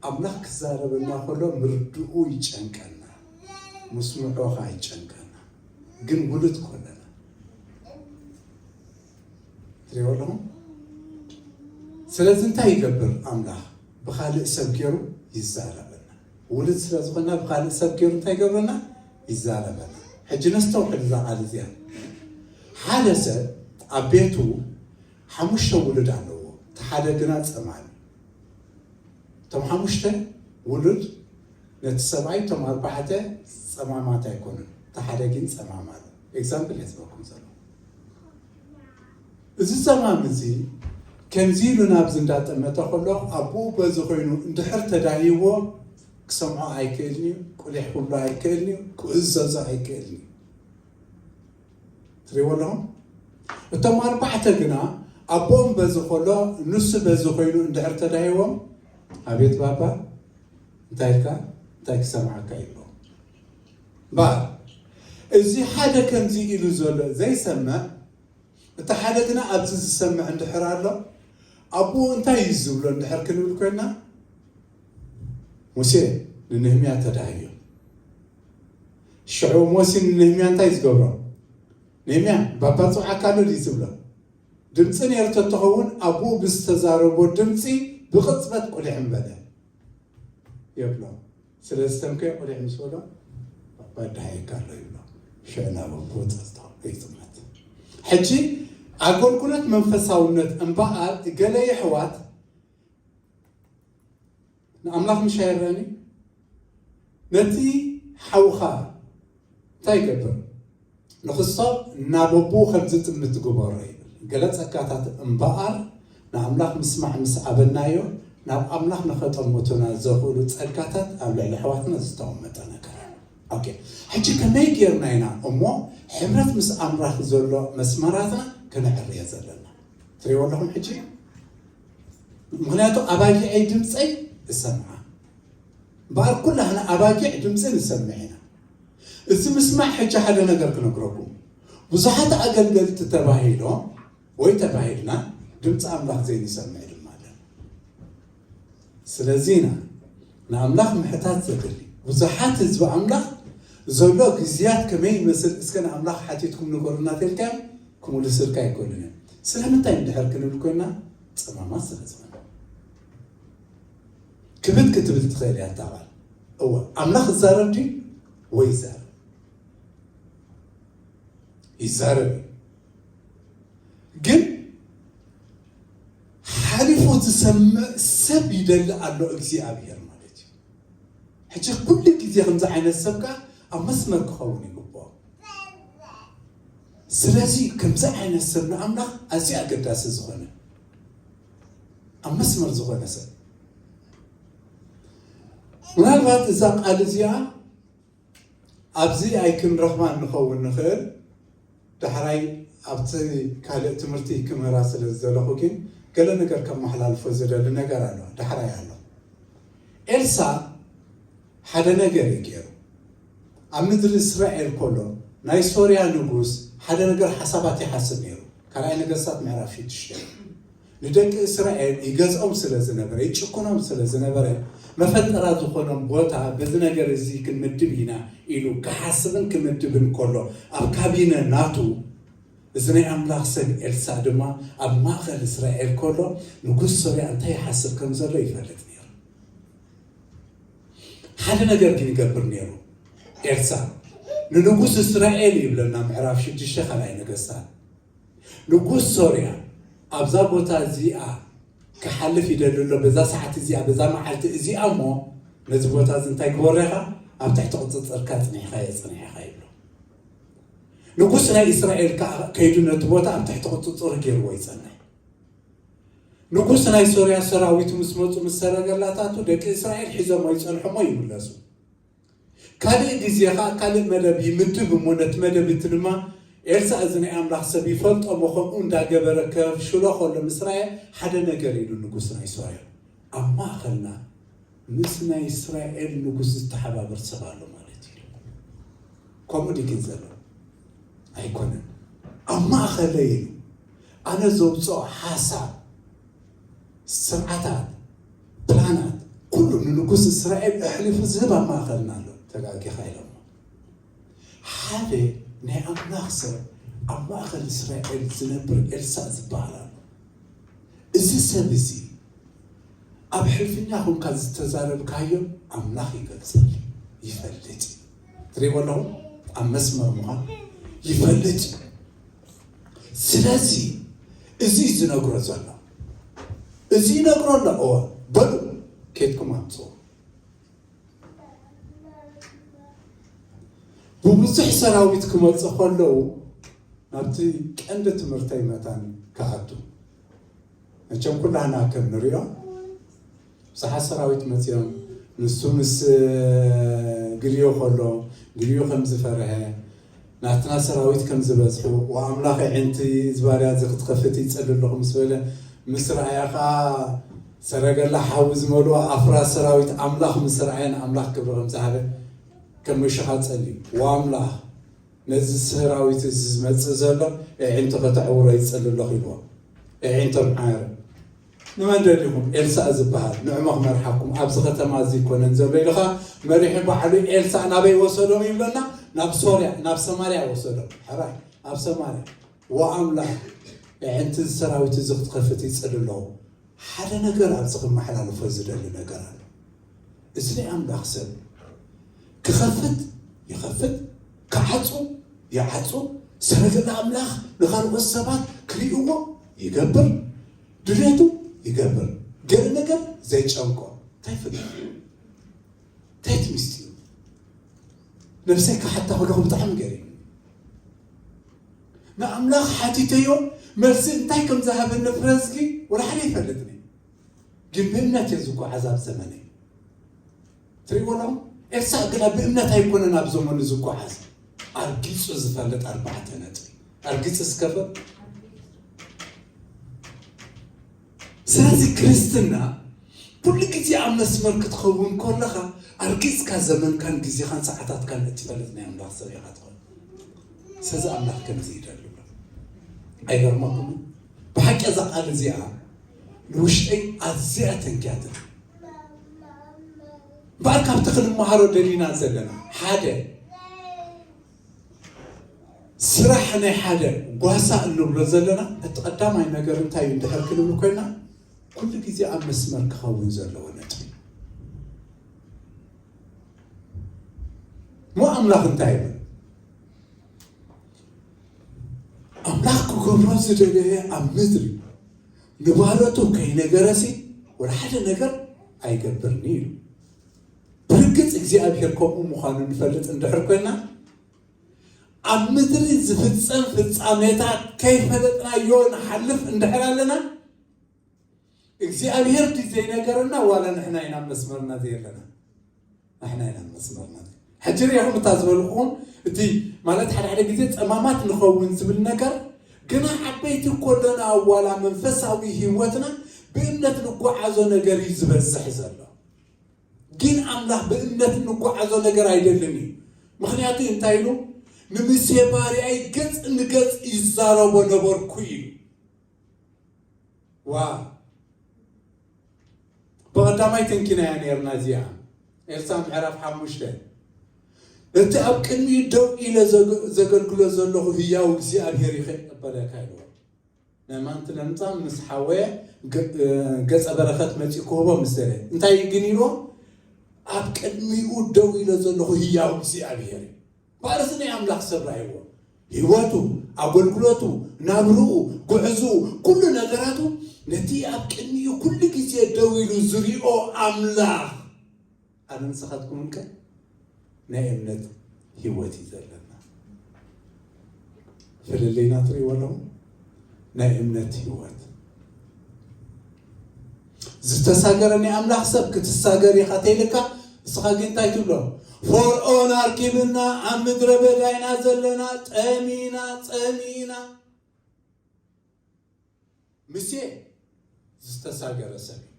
ኣምላኽ ክዛረበና ከሎ ምርድኡ ይጨንቀና፣ ምስምዖ ኸዓ ይጨንቀና። ግን ውሉድ ኮለና ትሪኦ ኣለኹም። ስለዚ እንታይ ይገብር ኣምላኽ? ብኻልእ ሰብ ገይሩ ይዛረበና። ውሉድ ስለ ዝኾንና ብኻልእ ሰብ ገይሩ እንታይ ይገብረና? ይዛረበና። ሕጂ ነስተውዕል እዛ ቃል እዚኣ። ሓደ ሰብ ኣብ ቤቱ ሓሙሽተ ውሉድ ኣለዎ፣ እቲ ሓደ ግና ጸማም እዩ። እቶም ሓሙሽተ ውሉድ ነቲ ሰብኣይ እቶም ኣርባዕተ ጸማማት ኣይኮኑን፣ እቲ ሓደ ግን ጸማም ኣሎ። ኤግዛምፕል እየ ዝበኩም ዘለኹ። እዚ ጸማም እዚ ከምዚ ኢሉ ናብዚ እንዳጠመተ ከሎ ኣቦኡ በዚ ኮይኑ እንድሕር ተዳሂዎ ክሰምዖ ኣይክእልን እዩ፣ ቁሊሕ ክብሎ ኣይክእልን እዩ፣ ክእዘዞ ኣይክእልን እዩ። ትሪእዎ ኣለኹም? እቶም ኣርባዕተ ግና ኣቦኦም በዚ ከሎ ንሱ በዚ ኮይኑ እንድሕር ተዳሂዎም ኣቤት ባባ እንታይ ኢልካ እንታይ ክሰምዓካ ይብሎ። እምበኣር እዚ ሓደ ከምዚ ኢሉ ዘሎ ዘይሰምዕ እቲ ሓደ ግና ኣብዚ ዝሰምዕ እንድሕር ኣሎ ኣቦኡ እንታይ እዩ ዝብሎ እንድሕር ክንብል ኮይና ሙሴ ንነህምያ ተዳህዮ። ሽዑ ሙሴ ንነህምያ እንታይ ዝገብሮ? ነህምያ ባባ ጽውዓካ ኣሎ ድዩ ዝብሎ? ድምፂ ነይሩ ተትኸውን ኣቦኡ ብዝተዛረቦ ድምፂ ብቕፅበት ቁሊሕ ምበለ የብሎ። ስለዚ ተምከ ቁሊሕ ምስ በሎ ባባ ይዳሃየካ ኣሎ ይብሎ። ሽዑ ናብ ኣቦኡ ፀጥታ ይጥመት። ሕጂ ኣገልግሎት መንፈሳውነት እምበኣር ገለ የሕዋት ንኣምላኽ ምሽ ኣይረኣን እዩ። ነቲ ሓውኻ እንታይ ይገብር? ንኽስቶ ናብ ኣቦኡ ከም ዝጥምት ግበሮ ይብል። ገለ ጸጋታት እምበኣር ንኣምላኽ ምስማዕ ምስ ኣበናዮ ናብ ኣምላኽ ንኸጠምቱና ዘኽእሉ ጸጋታት ኣብ ልዕሊ ኣሕዋትና ዝተቐመጠ ነገር ኣሎ። ኦኬ፣ ሕጂ ከመይ ጌርና ኢና እሞ ሕብረት ምስ ኣምላኽ ዘሎ መስመራትና ከነዕርዮ ዘለና? ትሪእዎ ኣለኹም ሕጂ? ምኽንያቱ ኣባጊዐይ ድምፀይ እሰምዓ። እምበኣር ኩላህና ኣባጊዕ ድምፂ ንሰምዕ ኢና። እዚ ምስማዕ ሕጂ ሓደ ነገር ክነግረኩም። ብዙሓት ኣገልገልቲ ተባሂሎም ወይ ተባሂልና ድምፂ ኣምላኽ ዘይንሰምዕ ድማ ኣለና። ስለዚ ኢና ንኣምላኽ ምሕታት ዘድሊ። ብዙሓት ህዝቢ ኣምላኽ ዘሎ ግዝያት ከመይ ይመስል እስከ ንኣምላኽ ሓቲትኩም ንገሩና ተልካዮም ክምልስልካ ኣይኮኑን እዮም። ስለምንታይ እንድሕር ክንብል ኮይና ጸማማት ስለ ዝኾነ። ክብድ ክትብል ትኽእል እያ እታ ቃል። እወ ኣምላኽ ይዛረብ ድዩ ወይ ይዛረብ? ይዛረብ እዩ። ግን ሓሊፉ ዝሰምዕ ሰብ ይደሊ ኣሎ እግዚኣብሔር ማለት እዩ። ሕጂ ኩሉ ግዜ ከምዚ ዓይነት ሰብ ከኣ ኣብ መስመር ክኸውን ይግብኦ። ስለዚ ከምዚ ዓይነት ሰብ ንኣምላኽ ኣዝዩ ኣገዳሲ ዝኾነ ኣብ መስመር ዝኾነ ሰብ ምናልባት እዛ ቃል እዚኣ ኣብዚ ኣይክንረኽባን ንኸውን ንኽእል። ዳሕራይ ኣብቲ ካልእ ትምህርቲ ክምህራ ስለ ዝደለኹ ግን ገለ ነገር ከመሓላልፎ ዝደሊ ነገር ኣሎ። ዳሕራይ ኣሎ። ኤልሳ ሓደ ነገር እዩ ገይሩ። ኣብ ምድሪ እስራኤል ከሎ ናይ ሶርያ ንጉስ ሓደ ነገር ሓሳባት ይሓስብ ነይሩ። ካልኣይ ነገስታት ምዕራፍ ሽዱሽተ። ንደቂ እስራኤል ይገዝኦም ስለ ዝነበረ ይጭኩኖም ስለ ዝነበረ መፈጠራ ዝኾኖም ቦታ በዚ ነገር እዚ ክንምድብ ኢና ኢሉ ክሓስብን ክምድብን ከሎ ኣብ ካቢነ ናቱ እዚ ናይ ኣምላኽ ሰብ ኤልሳ ድማ ኣብ ማእኸል እስራኤል ከሎ ንጉስ ሶርያ እንታይ ይሓስብ ከም ዘሎ ይፈልጥ ነይሩ። ሓደ ነገር ግን ይገብር ነይሩ ኤልሳ ንንጉስ እስራኤል ይብለና ምዕራፍ ሽዱሽተ ካልኣይ ነገስታት ንጉስ ሶርያ ኣብዛ ቦታ እዚኣ ክሓልፍ ይደሊ ኣሎ በዛ ሰዓት እዚኣ በዛ መዓልቲ እዚኣ እሞ ነዚ ቦታ እዚ እንታይ ግበሮ ኢኻ ኣብ ትሕቲ ቁፅፅርካ ፅኒሕካ የፅንሕ ኢኻ ይብሎ። ንጉስ ናይ እስራኤል ከዓ ከይዱ ነቲ ቦታ ኣብ ትሕቲ ቁፅፅሩ ገይርዎ ይፀንሕ። ንጉስ ናይ ሶርያ ሰራዊት ምስ መጹ ምስ ሰረገላታቱ ደቂ እስራኤል ሒዞሞ ይጸንሖሞ ይምለሱ። ካልእ ግዜ ኸኣ ካልእ መደብ ይምድብ እሞ ነቲ መደብ እቲ ድማ ኤልሳዕ እዚ ናይ ኣምላኽ ሰብ ይፈልጦ እሞ ከምኡ እንዳገበረ ከፍሽሎ ከሎ ምስ ረኣየ ሓደ ነገር ኢሉ ንጉስ ናይ ሶርያ ኣብ ማእኸልና ምስ ናይ እስራኤል ንጉስ ዝተሓባበር ሰብ ኣሎ ማለት እዩ። ከምኡ ድዩ ግን ዘሎ? ኣይኮነን። ኣብ ማእኸለይ ኢሉ ኣነ ዘውፅኦ ሓሳብ፣ ስርዓታት፣ ፕላናት ኩሉ ንንጉስ እስራኤል ኣሕሊፉ ዝህብ ኣብ ማእኸልና ኣሎ። ተጋጊኻ ኢሎሞ። ሓደ ናይ ኣምላኽ ሰብ ኣብ ማእኸል እስራኤል ዝነብር ኤልሳዕ ዝበሃል ኣሎ። እዚ ሰብ እዚ ኣብ ሕልፍኛ ኮንካ ዝተዛረብካዮ ኣምላኽ ይገልጸሉ፣ ይፈልጥ እዩ። ትሪእዎ ኣለኹም? ኣብ መስመር ምዃን ይፈልጥ እዩ። ስለዚ እዚ እዩ ዝነግሮ ዘሎ። እዚ ይነግሮ ኣሎ። እወ፣ በሉ ኬድኩም ኣምጽኡ። ብብዙሕ ሰራዊት ክመጹ ከለዉ ናብቲ ቀንዲ ትምህርተይ መታን ክኣቱ። መቸም ኩላህና ከም ንሪኦ ብዙሓት ሰራዊት መጺኦም፣ ንሱ ምስ ግልዮ ከሎ፣ ግልዮ ከም ዝፈርሀ፣ ናትና ሰራዊት ከም ዝበዝሑ፣ ወኣምላኽ ኣዒንቲ እዚ ባርያ እዚ ክትኸፍት ይጸሊ ኣለኹ ምስ በለ፣ ምስ ረኣያ ከኣ ሰረገላ ሓዊ ዝመልኦ ኣፍራስ ሰራዊት ኣምላኽ ምስ ረኣየ ንኣምላኽ ክብሪ ከም ዝሃበ ከም ምሽኻ ጸልዩ፣ ወኣምላኽ ነዚ ሰራዊት እዚ ዝመጽእ ዘሎ ኣዒንቱ ከተዕውሮ ይጸሊ ኣለኹ ኢልዎ። ኣዒንቶም ዓረ። ንመን ደሊኹም? ኤልሳእ ዝበሃል ንዕሞ ክመርሓኩም ኣብዚ ከተማ እዚ ይኮነን ዘሎ ኢልኻ መሪሑ ባዕሉ ኤልሳእ ናበይ ወሰዶም ይብለና? ናብ ሶርያ፣ ናብ ሰማርያ ወሰዶም። ሕራይ ኣብ ሰማርያ ወኣምላኽ ኣዒንቲ እዚ ሰራዊት እዚ ክትኸፍት ይጽሊ ኣለኹ። ሓደ ነገር ኣብዚ ክመሓላለፎ ዝደሊ ነገር ኣሎ። እዚ ናይ ኣምላኽ ሰብ ክኸፍት ይኸፍት፣ ክዓጹ ይዓጹ፣ ሰረገላ ኣምላኽ ንኻልኦት ሰባት ክርእይዎ ይገብር፣ ድሌቱ ይገብር። ገለ ነገር ዘይጨንቆ እንታይ ፍልጥ? እንታይ እቲ ምስጢሩ? ነብሰይ ክሓታ ከለኹ ብጣዕሚ ገሪሙ። ንኣምላኽ ሓቲተዮ፣ መልሲ እንታይ ከም ዝሃበኒ ፍረዝጊ ወላ ሓደ ይፈልጥኒ። ግን ብእምነት እየ ዝጓዓዝ ኣብ ዘመነይ። ትሪእዎ ኣለኹም? ኤልሳዕ ግና ብእምነት ኣይኮነን ኣብ ዘመኑ ዝጓዓዝ። ኣርጊጹ ዝፈልጥ ኣርባዕተ ነጥቢ። ኣርጊጹ ዝከፈል። ስለዚ ክርስትና ኩሉ ግዜ ኣብ መስመር ክትኸውን ከለኻ ኣርጊጽካ ዘመንካን ግዜኻን ሰዓታትካን እትፈልጥ ናይ ኣምላኽ ሰብ ኢኻ ትኸውን። ስለዚ ኣምላኽ ከምዚ ይደሊ ኣሎ። ኣይገርመኩምን? ብሓቂ እዛ ቃል እዚኣ ንውሽጠይ ኣዝያ ተንክያትኒ። እምበኣር ካብቲ ክንመሃሮ ደሊና ዘለና ሓደ ስራሕ ናይ ሓደ ጓሳ እንብሎ ዘለና እቲ ቀዳማይ ነገር እንታይ እዩ እንድሕር ክንብል ኮይና ኩሉ ግዜ ኣብ መስመር ክኸውን ዘለዎ ነጥቢ። እሞ ኣምላኽ እንታይ ይብል? ኣምላኽ ክገብሮ ዝደለየ ኣብ ምድሪ ንባሮቱ ከይነገረሲ ወላ ሓደ ነገር ኣይገብርን እዩ። ብርግጽ እግዚኣብሔር ከምኡ ምዃኑ ንፈልጥ እንድሕር ኮይና ኣብ ምድሪ ዝፍጸም ፍጻሜታት ከይፈለጥናዮ ንሓልፍ እንድሕር ኣለና እግዚኣብሔር ድዩ ዘይነገረና ዋላ ንሕና ኢና ኣብ መስመርና ዘየለና? ንሕና ኢና ኣብ መስመርና። ሕጂ ርኢኹም እታ ዝበልኹም እቲ ማለት ሓደ ሓደ ግዜ ጸማማት ንኸውን ዝብል ነገር ግና ዓበይቲ ኮለና ዋላ መንፈሳዊ ህይወትና ብእምነት ንጓዓዞ ነገር እዩ ዝበዝሕ ዘሎ። ግን ኣምላኽ ብእምነት እንጓዓዞ ነገር ኣይደልን እዩ። ምኽንያቱ እንታይ ኢሉ? ንሙሴ ባርያይ ገጽ ንገጽ ይዛረቦ ነበርኩ እዩ። ዋ ብቐዳማይ ተንኪናያ ነርና እዚኣ ኤልሳ ምዕራፍ ሓሙሽተ እቲ ኣብ ቅድሚኡ ደው ኢለ ዘገልግሎ ዘለኹ ህያው እግዚኣብሔር እዩ ከይቀበለካ ኢልዎ። ናይ ማንቲ ለምጻም ምስ ሓወየ ገጸ በረኸት መጺኡ ክህቦ ምስ ደለ እንታይ ግን ኢልዎ? ኣብ ቅድሚኡ ደው ኢለ ዘለኹ ህያው እግዚኣብሔር እዩ። ባርስ ናይ ኣምላኽ ሰብ ራእይዎ ህይወቱ ኣገልግሎቱ ናብርኡ ጉዕዝኡ ኩሉ ነገራቱ ነቲ ኣብ ቅድሚኡ ኩሉ ግዜ ደው ኢሉ ዝሪኦ ኣምላኽ ኣነ ንስኻትኩምን ከ ናይ እምነት ህይወት እዩ ዘለና። ፍልልይና ትሪእዎ ኣለኹም? ናይ እምነት ህይወት ዝተሳገረ ናይ ኣምላኽ ሰብ ክትሳገር ኢኻ ተይልካ፣ እስኻ ግን እንታይ ትብሎ? ፈርዖን ኣርኪብና ኣብ ምድረ በዳ ኢና ዘለና፣ ጠሚና፣ ጸሚና። ሙሴ ዝተሳገረ ሰብ እዩ።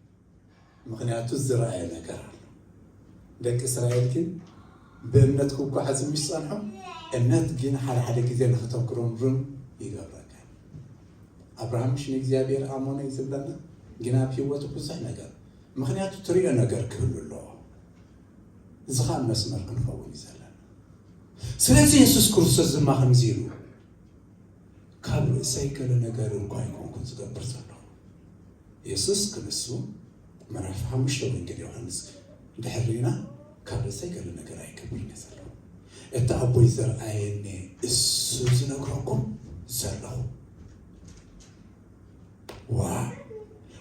ምኽንያቱ ዝረኣየ ነገር ኣሎ። ደቂ እስራኤል ግን ብእምነት ክጓዓዙ ምስ ጸንሖም፣ እምነት ግን ሓደ ሓደ ግዜ ንኽተጉረምርም ይገብረካ። ኣብርሃም ምሽ ንእግዚኣብሔር ኣመኖ እዩ ዝብለና፣ ግን ኣብ ህይወቱ ብዙሕ ነገር፣ ምኽንያቱ ትሪኦ ነገር ክህሉ ኣለዎ። እዚ ኸኣ መስመር ክንኸውን እዩ ዘለና። ስለዚ የሱስ ክርስቶስ ድማ ከምዚ ኢሉ፣ ካብ ርእሰይ ገለ ነገር እንኳ ኣይኮንኩን ዝገብር ዘለኹ። የሱስ ክንሱ ምዕራፍ ሓሙሽተ ወንጌል ዮሃንስ ድሕር ርኢና፣ ካብ ርእሰይ ገለ ነገር ኣይገብርን እየ ዘለኹ። እቲ ኣቦይ ዘርኣየኒ እሱ ዝነግረኩም ዘለኹ። ዋ!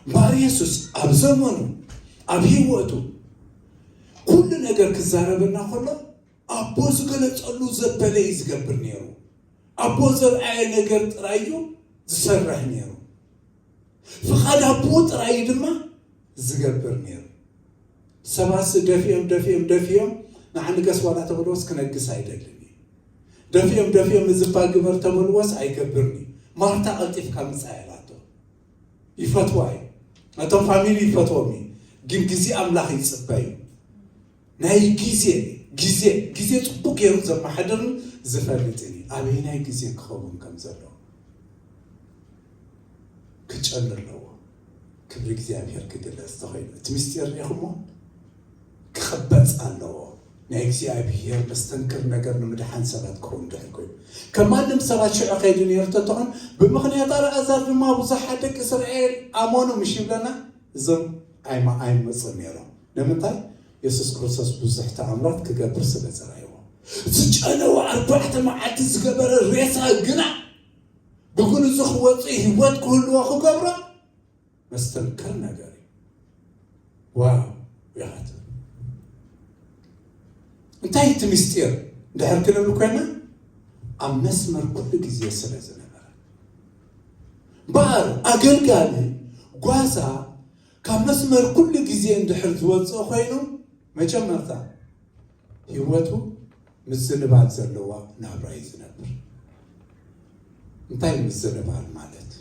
እምበኣር የሱስ ኣብ ዘመኑ፣ ኣብ ህይወቱ፣ ኩሉ ነገር ክዛረበና ከሎ፣ ኣቦ ዝገለጸሉ ዘበለ እዩ ዝገብር ነይሩ። ኣቦ ዘርኣየ ነገር ጥራይ እዩ ዝሰርሕ ነይሩ። ፍቓድ ኣቦ ጥራይ እዩ ድማ ዝገብር ነይሩ። ሰባትሲ ደፊኦም፣ ደፊኦም፣ ደፊኦም፣ ንዓ ንገስ ዋላ ተበልዎስ ክነግስ ኣይደልን እዩ። ደፊኦም፣ ደፊኦም፣ እዚ እባ ግበር ተበልዎስ ኣይገብርን እዩ። ማርታ ቀልጢፍካ ምጻእ ኢላቶ። ይፈትዋ እዩ። ነቶም ፋሚሊ ይፈትዎም እዩ። ግን ግዜ ኣምላኽ ይጽበ እዩ። ናይ ግዜ፣ ግዜ፣ ግዜ ጽቡቅ ገይሩ ዘመሓድርን ዝፈልጥን እዩ። ኣበየናይ ግዜ ክኸውን ከም ዘለዎ ክጨኑ ኣለዎ። ክብሪ እግዚኣብሔር ክግለጽ ተኸይሉ። እቲ ምስጢር ርኢኹሞ? ክቕበጽ ኣለዎ። ናይ እግዚኣብሔር መስተንክር ነገር ንምድሓን ሰባት ክኸውን ድሕር ኮይኑ። ከም ማንም ሰባት ሽዑ ከይዱ ነይሩ ተተኾን፣ ብምኽንያት ኣልዓዛር ድማ ብዙሓት ደቂ እስራኤል ኣመኑ ምሽ ይብለና፣ እዞም ኣይማ-፣ ኣይመጹን ነይሮም። ንምንታይ? የሱስ ክርስቶስ ብዙሕ ተኣምራት ክገብር ስለ ዝረኣይዎ። ዝጨነወ ኣርባዕተ መዓልቲ ዝገበረ ሬሳ ግና ብጉንዙ ክወጽእ ህይወት ክህልዎ ክገብሮ መስተንክር ነገር እዩ። ዋው! ይሓት። እንታይ እቲ ምስጢር? ድሕር ክንብል ኮይና፣ ኣብ መስመር ኩሉ ግዜ ስለ ዝነበረ። እምበኣር ኣገልጋሊ ጓሳ ካብ መስመር ኩሉ ግዜ እንድሕር ዝወጽእ ኮይኑ፣ መጀመርታ ህይወቱ ምዝንባል ዘለዋ ናብራ እዩ ዝነብር። እንታይ ምዝንባል ማለት?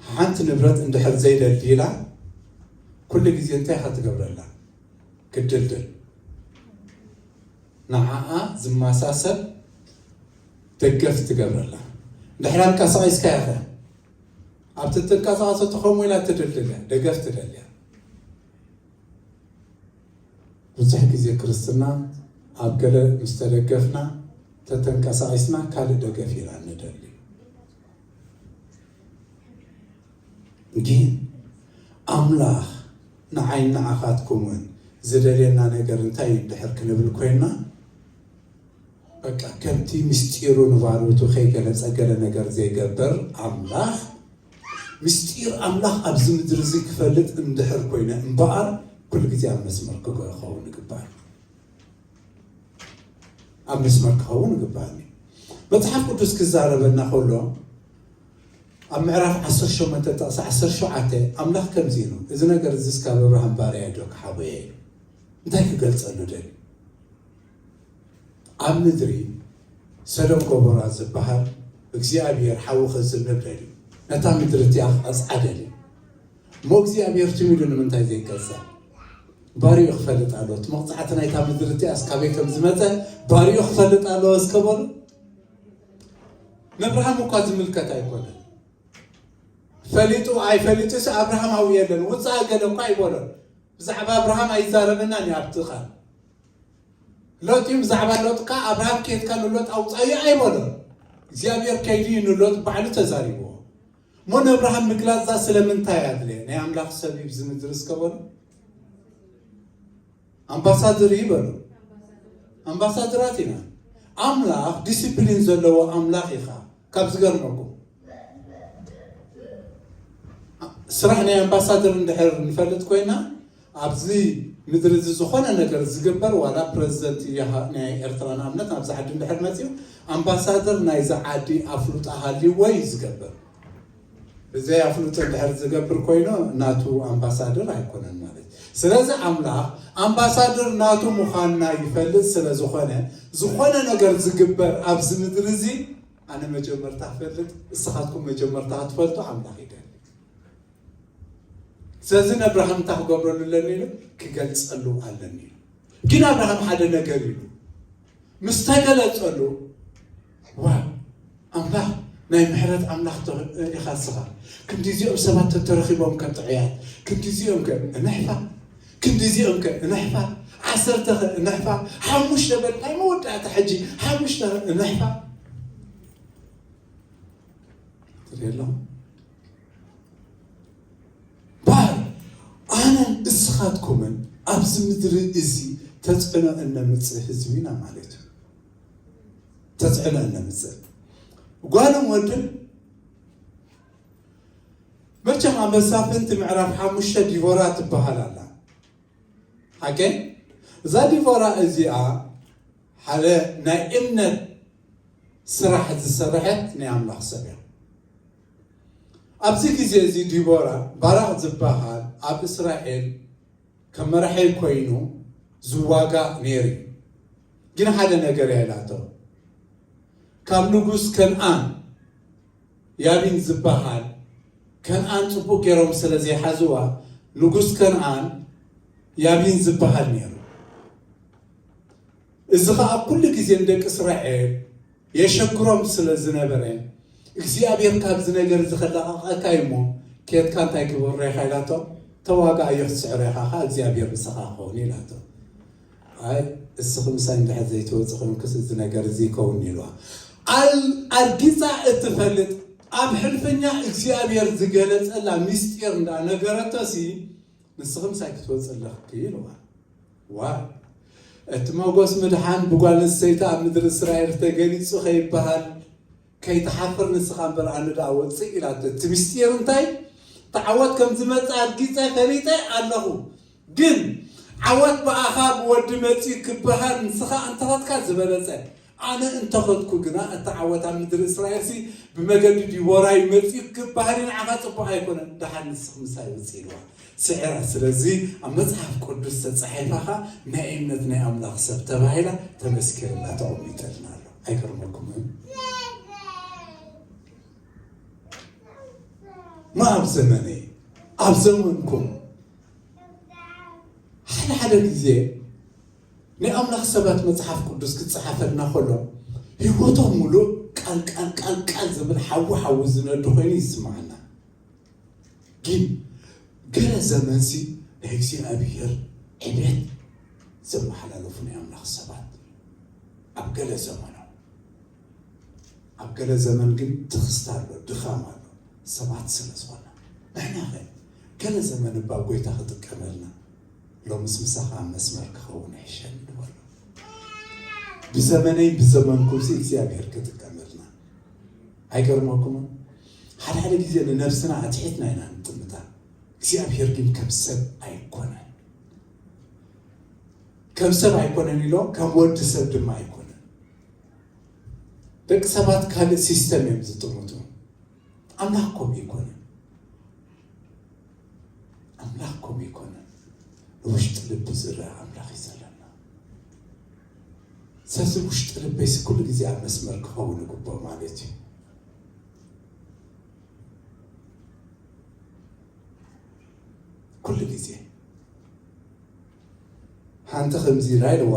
ሓንቲ ንብረት እንድሕር ዘይደልድላ፣ ኩሉ ግዜ እንታይ ኢኻ ትገብረላ? ክትድልድል። ንዓኣ ዝመሳሰል ደገፍ ትገብረላ። እንድሕር ኣንቀሳቒስካያ ኸ? ኣብቲ ትንቀሳቐሰቶ ከምኡ ኢላ ትድልድል እያ፣ ደገፍ ትደልያ። ብዙሕ ግዜ ክርስትና ኣብ ገለ ምስ ተደገፍና፣ ተተንቀሳቒስና፣ ካልእ ደገፍ ኢና ንደሊ። ግን ኣምላኽ ንዓይን ንዓኻትኩምን ዝደልየና ነገር እንታይ እዩ እንድሕር ክንብል ኮይንና፣ በቃ ከምቲ ምስጢሩ ንባሮቱ ከይገለጸ ገለ ነገር ዘይገብር ኣምላኽ፣ ምስጢር ኣምላኽ ኣብዚ ምድሪ እዚ ክፈልጥ እንድሕር ኮይነ እምበኣር፣ ኩሉ ግዜ ኣብ መስመር ክኸውን ይግባእ። ኣብ መስመር ክኸውን ይግባእኒ። መጽሓፍ ቅዱስ ክዛረበና ከሎ፣ ኣብ ምዕራፍ ዓሰርተ ሸሞንተ ጥቕሲ ዓሰርተ ሸውዓተ፣ ኣምላኽ ከምዚ ኢሉ፣ "እዚ ነገር እዚስ ካብ ኣብርሃም ባርያይ ዶ ክሓበየ?" ኢሉ። እንታይ ክገልጸሉ ደልዩ? ኣብ ምድሪ ሰዶም ጎሞራ ዝበሃል እግዚኣብሔር ሓዊ ከዝንብ ደልዩ። ነታ ምድሪ እቲኣ ክቐጽዓ ደልዩ። እሞ እግዚኣብሔር ትም ኢሉ ንምንታይ ዘይቀጽዕ? ባርዩ ክፈልጥ ኣለዎ። እቲ መቕጻዕቲ ናይታ ምድሪ እቲኣስ ካበይ ከም ዝመጸ ባርዩ ክፈልጥ ኣለዎ እስከ በሉ። ንኣብርሃም እኳ ዝምልከት ኣይኮነን። ፈሊጡ ኣይፈሊጡስ ኣብርሃም ኣብኡ የለን። ውጻእ ገለ እኳ ኣይበሎን። ብዛዕባ ኣብርሃም ኣይዛረበናን እዩ ኣብቲ ቃል። ሎጥ እዩ፣ ብዛዕባ ሎጥ ከኣ ኣብርሃም ከይድካ ንሎጥ ኣውጻእዮ ኣይበሎን። እግዚኣብሔር ከይዱ እዩ ንሎጥ ባዕሉ ተዛሪብዎ። እሞ ንኣብርሃም ምግላጽ እዛ ስለምንታይ ኣድለየ? ናይ ኣምላኽ ሰብ እዩ ኣብዚ ምድሪ እስከ በሉ። ኣምባሳደር እዩ በሉ። ኣምባሳደራት ኢና። ኣምላኽ ዲሲፕሊን ዘለዎ ኣምላኽ ኢኻ። ካብ ዝገርመኩም፣ ስራሕ ናይ ኣምባሳደር እንድሕር ንፈልጥ ኮይና፣ ኣብዚ ምድሪ እዚ ዝኾነ ነገር ዝግበር፣ ዋላ ፕረዚደንት ይሃ-፣ ናይ ኤርትራ ንኣብነት ናብዚ ዓዲ እንድሕር መጺኡ፣ ኣምባሳደር ናይዚ ዓዲ ኣፍልጦ ሃልይዎ እዩ ዝገብር። ብዘይ ኣፍልጦ እንድሕር ዝገብር ኮይኑ ናቱ ኣምባሳደር ኣይኮነን ማለት እዩ። ስለዚ ኣምላኽ ኣምባሳደር ናቱ ምዃንና ይፈልጥ ስለ ዝኾነ፣ ዝኾነ ነገር ዝግበር ኣብዚ ምድሪ እዚ ኣነ መጀመርታ ክፈልጥ፣ እስኻትኩም መጀመርታ ክትፈልጡ ኣምላኽ ይደሊ። ስለዚ ንኣብርሃም እንታይ ክገብረሉ ኣለኒ ኢሉ? ክገልጸሉ ኣለኒ ኢሉ። ግን ኣብርሃም ሓደ ነገር ኢሉ ምስ ተገለጸሉ፣ ዋ ኣምላኽ ናይ ምሕረት ኣምላኽ ተ- ኢኻ እስኻ። ክንዲዚኦም ሰባት ተተረኺቦም ከ ጥዑያት፣ ክንዲዚኦም ከ እነሕፋ፣ ክንዲዚኦም ከ እነሕፋ፣ ዓሰርተ ከ እነሕፋ፣ ሓሙሽተ በል ናይ መወዳእታ ሕጂ ሓሙሽተ ከ እነሕፋ ትርኢ ኣለኹ። ባር ኣነን እስኻትኩምን ኣብዚ ምድሪ እዚ ተጽዕኖ እነምጽእ ህዝቢ ኢና ማለት እዩ። ተጽዕኖ እነምጽእ ጓልን ወድን። መቸም ኣብ መሳፍንቲ ምዕራፍ ሓሙሽተ ዲቦራ ትበሃል ኣላ። ሓቀ እዛ ዲቦራ እዚኣ ሓደ ናይ እምነት ስራሕ ዝሰረሐት ናይ ኣምላኽ ሰብ እያ። ኣብዚ ግዜ እዚ ዲቦራ፣ ባራቕ ዝበሃል ኣብ እስራኤል ከም መራሒ ኮይኑ ዝዋጋእ ነይሩ እዩ። ግን ሓደ ነገር እያ ኢላቶ። ካብ ንጉስ ከንኣን ያቢን ዝበሃል፣ ከንኣን ጽቡቕ ገይሮም ስለ ዘይሓዝዋ፣ ንጉስ ከንኣን ያቢን ዝበሃል ነይሩ። እዚ ኸኣ ኩሉ ግዜ ንደቂ እስራኤል የሸግሮም ስለ ዝነበረ፣ እግዚኣብሔር ካብዚ ነገር እዚ ከለቓቕቐካ እዩ እሞ፣ ኬድካ እንታይ ግበር ሬኻ ኢላቶ፣ ተዋጋኣዮ ክትስዕሮ ኢኻ ኸኣ እግዚኣብሔር ምሳኻ ክኸውን እዩ ኢላቶ። ኣይ እስኺ ምሳይ እንድሕር ዘይትወፂ ኮይንክስ እዚ ነገር እዚ ይከውን ኢልዋ። ኣል- ኣርጊፃ እትፈልጥ ኣብ ሕልፈኛ እግዚኣብሔር ዝገለፀላ ምስጢር እንዳ ነገረቶሲ ንስኺ ምሳይ ክትወፂ ኣለኽኪ ኢልዋ። ዋ እቲ መጎስ ምድሓን ብጓል ኣንስተይቲ ኣብ ምድሪ እስራኤል ተገሊፁ ከይበሃል ከይትሓፍር ንስኻ እምበር ኣነ ደኣ ወፅእ ኢላቶ። እቲ ምስጢር እንታይ? እቲ ዓወት ከም ዝመፅእ ኣርጊፀ ፈሊጠ ኣለኹ። ግን ዓወት ብኣኻ ብወዲ መፂኡ ክበሃል ንስኻ እንተኸድካ ዝበለፀ። ኣነ እንተኸድኩ ግና እቲ ዓወት ኣብ ምድሪ እስራኤልሲ ብመገዲ ዲቦራ እዩ መፂኡ ክበሃል እዩ ንዓኻ ፅቡቕ ኣይኮነን። ደሓን ንስኽ ምሳይ ውፅእ ኢልዋ። ስዕራ ስለዚ ኣብ መፅሓፍ ቅዱስ ተፃሒፋኻ ናይ እምነት ናይ ኣምላኽ ሰብ ተባሂላ ተመስኪርላ ተቐሚጠልና ኣሎ። ኣይገርመኩምን? ማ ኣብ ዘመነይ ኣብ ዘመንኩም ሓደ ሓደ ግዜ ናይ ኣምላኽ ሰባት መጽሓፍ ቅዱስ ክጸሓፈልና ከሎ ህይወቶም ሙሉእ ቃል ቃል ቃል ቃል ዝብል ሓዊ ሓዊ ዝነዱ ኮይኑ ይስምዓና። ግን ገለ ዘመንሲ ናይ እግዚኣብሔር ዕቤት ዘመሓላለፉ ናይ ኣምላኽ ሰባት ኣብ ገለ ዘመኖም ኣብ ገለ ዘመን ግን ትኽስታ ኣሎ፣ ድኻም ኣሎ፣ ሰባት ስለ ዝኾና። ንሕና ኸ ገለ ዘመን እባ ጎይታ ክጥቀመልና ሎምስ ምሳኻ ኣብ መስመር ክኸውን ይሕሸኒ ንበሎ። ብዘመነይ ብዘመንኩምሲ እግዚኣብሔር ክጥቀመልና። ኣይገርመኩምን? ሓደ ሓደ ግዜ ንነብስና ኣትሒትና ኢና ንጥምታ። እግዚኣብሔር ግን ከም ሰብ ኣይኮነን። ከም ሰብ ኣይኮነን ኢሎ ከም ወዲ ሰብ ድማ ኣይኮነን። ደቂ ሰባት ካልእ ሲስተም እዮም ዝጥምቱ። ኣምላኽ ከምኡ ኣይኮነን። ኣምላኽ ከምኡ ኣይኮነን። ንውሽጢ ልቢ ዝረአ ኣምላኽ እዩ ዘለና። ስለዚ ውሽጢ ልበይሲ ኩሉ ግዜ ኣብ መስመር ክኸውን ይግብኦ ማለት እዩ። ኩሉ ግዜ ሓንቲ ከምዚ ኢላ ኢልዋ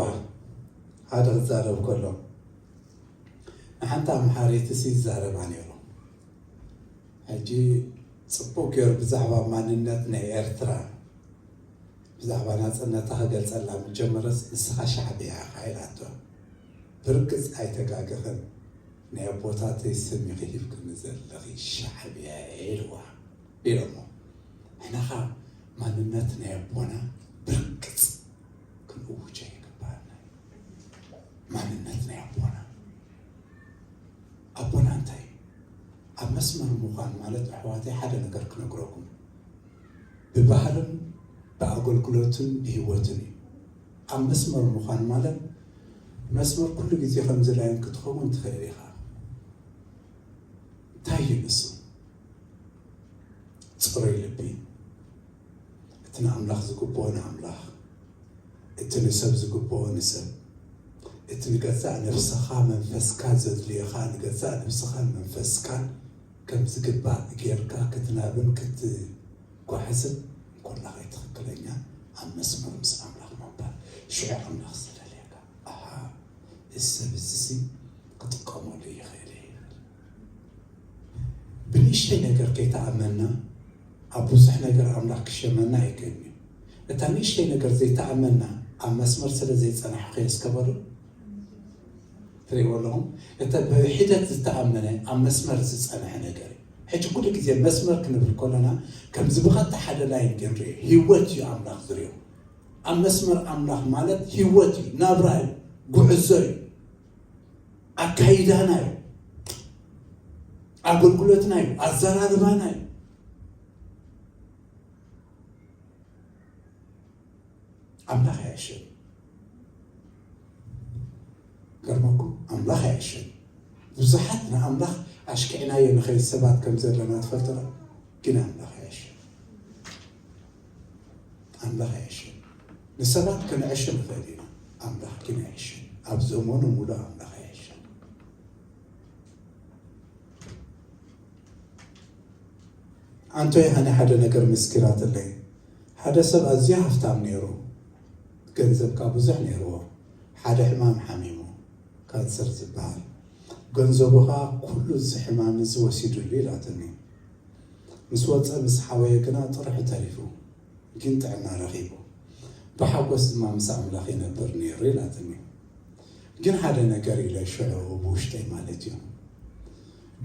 ሓደ ክዛረብ ከሎ ንሓንቲ ኣምሓሪትሲ ይዛረባ ነይሩ። ሕጂ ጽቡቕ ገይሩ ብዛዕባ ማንነት ናይ ኤርትራ ብዛዕባ ናጽነታ ክገልጸላ ምስ ጀመረስ ንስኻ ሻዕብያ ኢኻ ኢላቶ። ብርግጽ ኣይተጋገኽን ናይ ኣቦታተይ ስም ኢኺ ሂብክኒ ዘለኺ ሻዕብያ እየ ኢልዋ ኢሎሞ። ንሕና ኸኣ ማንነት ናይ ኣቦና ብርግጽ ክንእውጆ ይግብኣና እዩ። ማንነት ናይ ኣቦና ኣቦና እንታይ እዩ? ኣብ መስመር ምዃን ማለት ኣሕዋተይ ሓደ ነገር ክነግረኩም ብባህልን ብኣገልግሎትን ብህይወትን እዩ። ኣብ መስመር ምዃን ማለት መስመር ኩሉ ግዜ ከምዚ ላይን ክትኸውን ትኽእል ኢኻ። እንታይ እዩ ንሱ? ጽሩይ ልቢ፣ እቲ ንኣምላኽ ዝግብኦ ንኣምላኽ፣ እቲ ንሰብ ዝግብኦ ንሰብ፣ እቲ ንገዛእ ነፍስኻ መንፈስካ ዘድልየኻ ንገዛእ ነፍስኻን መንፈስካን ከም ዝግባእ ጌርካ ክትናብን ክትጓሕዝን እንኮላኸ ትኽክለኛ ኣብ መስመር ምስ ኣምላኽ ምንባር። ሽዑ ኣምላኽ ዝደልየካ፣ ኣሃ፣ እዚ ሰብ እዚሲ ክጥቀመሉ ይኽእል እየ። ብንእሽተይ ነገር ከይተኣመና ኣብ ብዙሕ ነገር ኣምላኽ ክሸመና ኣይክእልን እዩ። እታ ንእሽተይ ነገር ዘይተኣመና ኣብ መስመር ስለ ዘይጸናሕኩ እየ እስከ በሉ። ትርእይዎ ኣለኹም? እተ ብሒደት ዝተኣመነ ኣብ መስመር ዝጸንሐ ነገር እዩ። ሕጂ ኩሉ ግዜ መስመር ክንብል ከለና ከምዚ ብቐጥታ ሓደ ላይን ክንርኢ፣ ህይወት እዩ ኣምላኽ ዝርእዮ። ኣብ መስመር ኣምላኽ ማለት ህይወት እዩ፣ ናብራ እዩ፣ ጉዕዞ እዩ፣ ኣካይዳና እዩ፣ ኣገልግሎትና እዩ፣ ኣዘራርባና እዩ። ኣምላኽ ኣይዕሸን። ገርመኩም፣ ኣምላኽ ኣይዕሸን። ብዙሓት ንኣምላኽ ኣሽኪዕናዮ ንኸይድ ሰባት ከም ዘለና ትፈልጡ ዶ? ግን ኣምላኽ ኣይዕሸን። ኣምላኽ ኣይዕሸን። ንሰባት ክንዕሽ ንኽእል ኢና፣ ኣምላኽ ግን ኣይዕሸን። ኣብ ዘመኑ ሙሉእ ኣምላኽ ኣይዕሸን። ኣንቶይ ሃኒ ሓደ ነገር ምስኪራትለይ። ሓደ ሰብ ኣዝዩ ሃፍታም ነይሩ፣ ገንዘብ ከኣ ብዙሕ ነይርዎ። ሓደ ሕማም ሓሚሙ፣ ካንሰር ዝበሃል። ገንዘቡ ከኣ ኩሉ እዚ ሕማም እዚ ወሲዱሉ ኢላትኒ። ምስ ወጸ ምስ ሓወየ ግና ጥርሑ ተሪፉ፣ ግን ጥዕና ረኺቡ። ብሓጎስ ድማ ምስ ኣምላኽ ይነብር ነይሩ ኢላትኒ። ግን ሓደ ነገር ኢለ ሽዑ ብውሽጠይ ማለት እዩ፣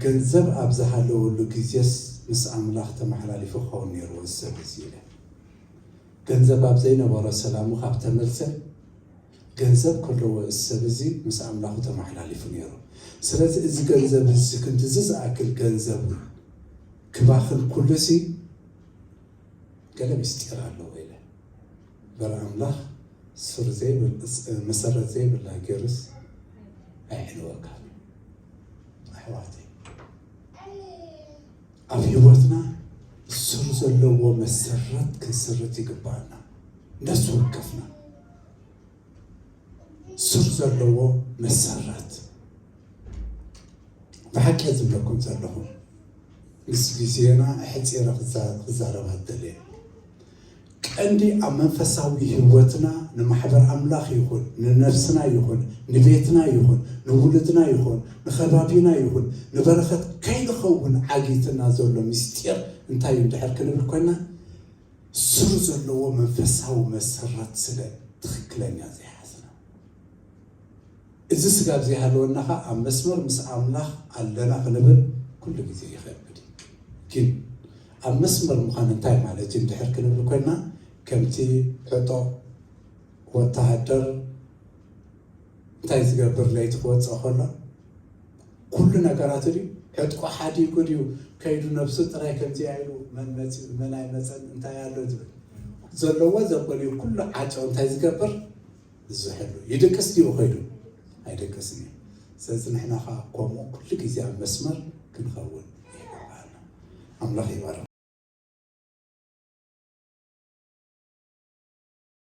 ገንዘብ ኣብ ዝሃለወሉ ግዜስ ምስ ኣምላኽ ተመሓላሊፉ ክኸውን ነይርዎ እዚ ሰብ እዚ ኢለ። ገንዘብ ኣብ ዘይነበሮ ሰላሙ ካብ ተመልሰ፣ ገንዘብ ከለዎ እዚ ሰብ እዚ ምስ ኣምላኹ ተመሓላሊፉ ነይሩ። ስለዚ እዚ ገንዘብ እዚ ክንድዚ ዝኣክል ገንዘብ ክባኽን ኩሉሲ ገለ ምስጢር ኣለዎ ኢለ። እምበር ኣምላኽ ሱር ዘይብል-፣ መሰረት ዘይብላ ገይሩስ ኣይሕልወካን እዩ። ኣሕዋተይ፣ ኣብ ህይወትና ሱር ዘለዎ መሰረት ክንስርት ይግባኣና። ነፍሲ ወከፍና ሱር ዘለዎ መሰረት። ብሓቂ እየ ዝብለኩም ዘለኹ፣ ምስ ግዜና ኣሕጺረ ክዛ-፣ ክዛረብ ኣይደልየ። ቀንዲ ኣብ መንፈሳዊ ህይወትና ንማሕበር ኣምላኽ ይኹን፣ ንነፍስና ይኹን፣ ንቤትና ይኹን፣ ንውሉድና ይኹን፣ ንኸባቢና ይኹን፣ ንበረኸት ከይንኸውን ዓጊትና ዘሎ ምስጢር እንታይ እዩ እንድሕር ክንብል ኮይና፣ ሱር ዘለዎ መንፈሳዊ መሰረት ስለ ትኽክለኛ ዘይሓዝና። እዚ ስጋብ ዘይሃለወና ኸኣ ኣብ መስመር ምስ ኣምላኽ ኣለና ክንብል ኩሉ ግዜ ይኸብድ እዩ። ግን ኣብ መስመር ምዃን እንታይ ማለት እዩ እንድሕር ክንብል ኮይና፣ ከምቲ ዕጦቕ ወተሃደር እንታይ ዝገብር ለይቲ ክወፅእ ከሎ ኩሉ ነገራት ድዩ ዕጥቁ ሓዲጉ ድዩ ከይዱ ነብሱ ጥራይ ከምዚኣ ኢሉ መን መፂኡ መን ኣይመፀን እንታይ ኣሎ ዝብል ዘለዎ ዘበልዩ ኩሉ ዓጨው እንታይ ዝገብር ዝሕሉ ይድቅስ ድዩ ከይዱ ኣይደቅስን እዩ። ስለዚ ንሕና ከዓ ከምኡ ኩሉ ግዜ ኣብ መስመር ክንኸውን ይግባኣና። ኣምላኽ ይባርክ።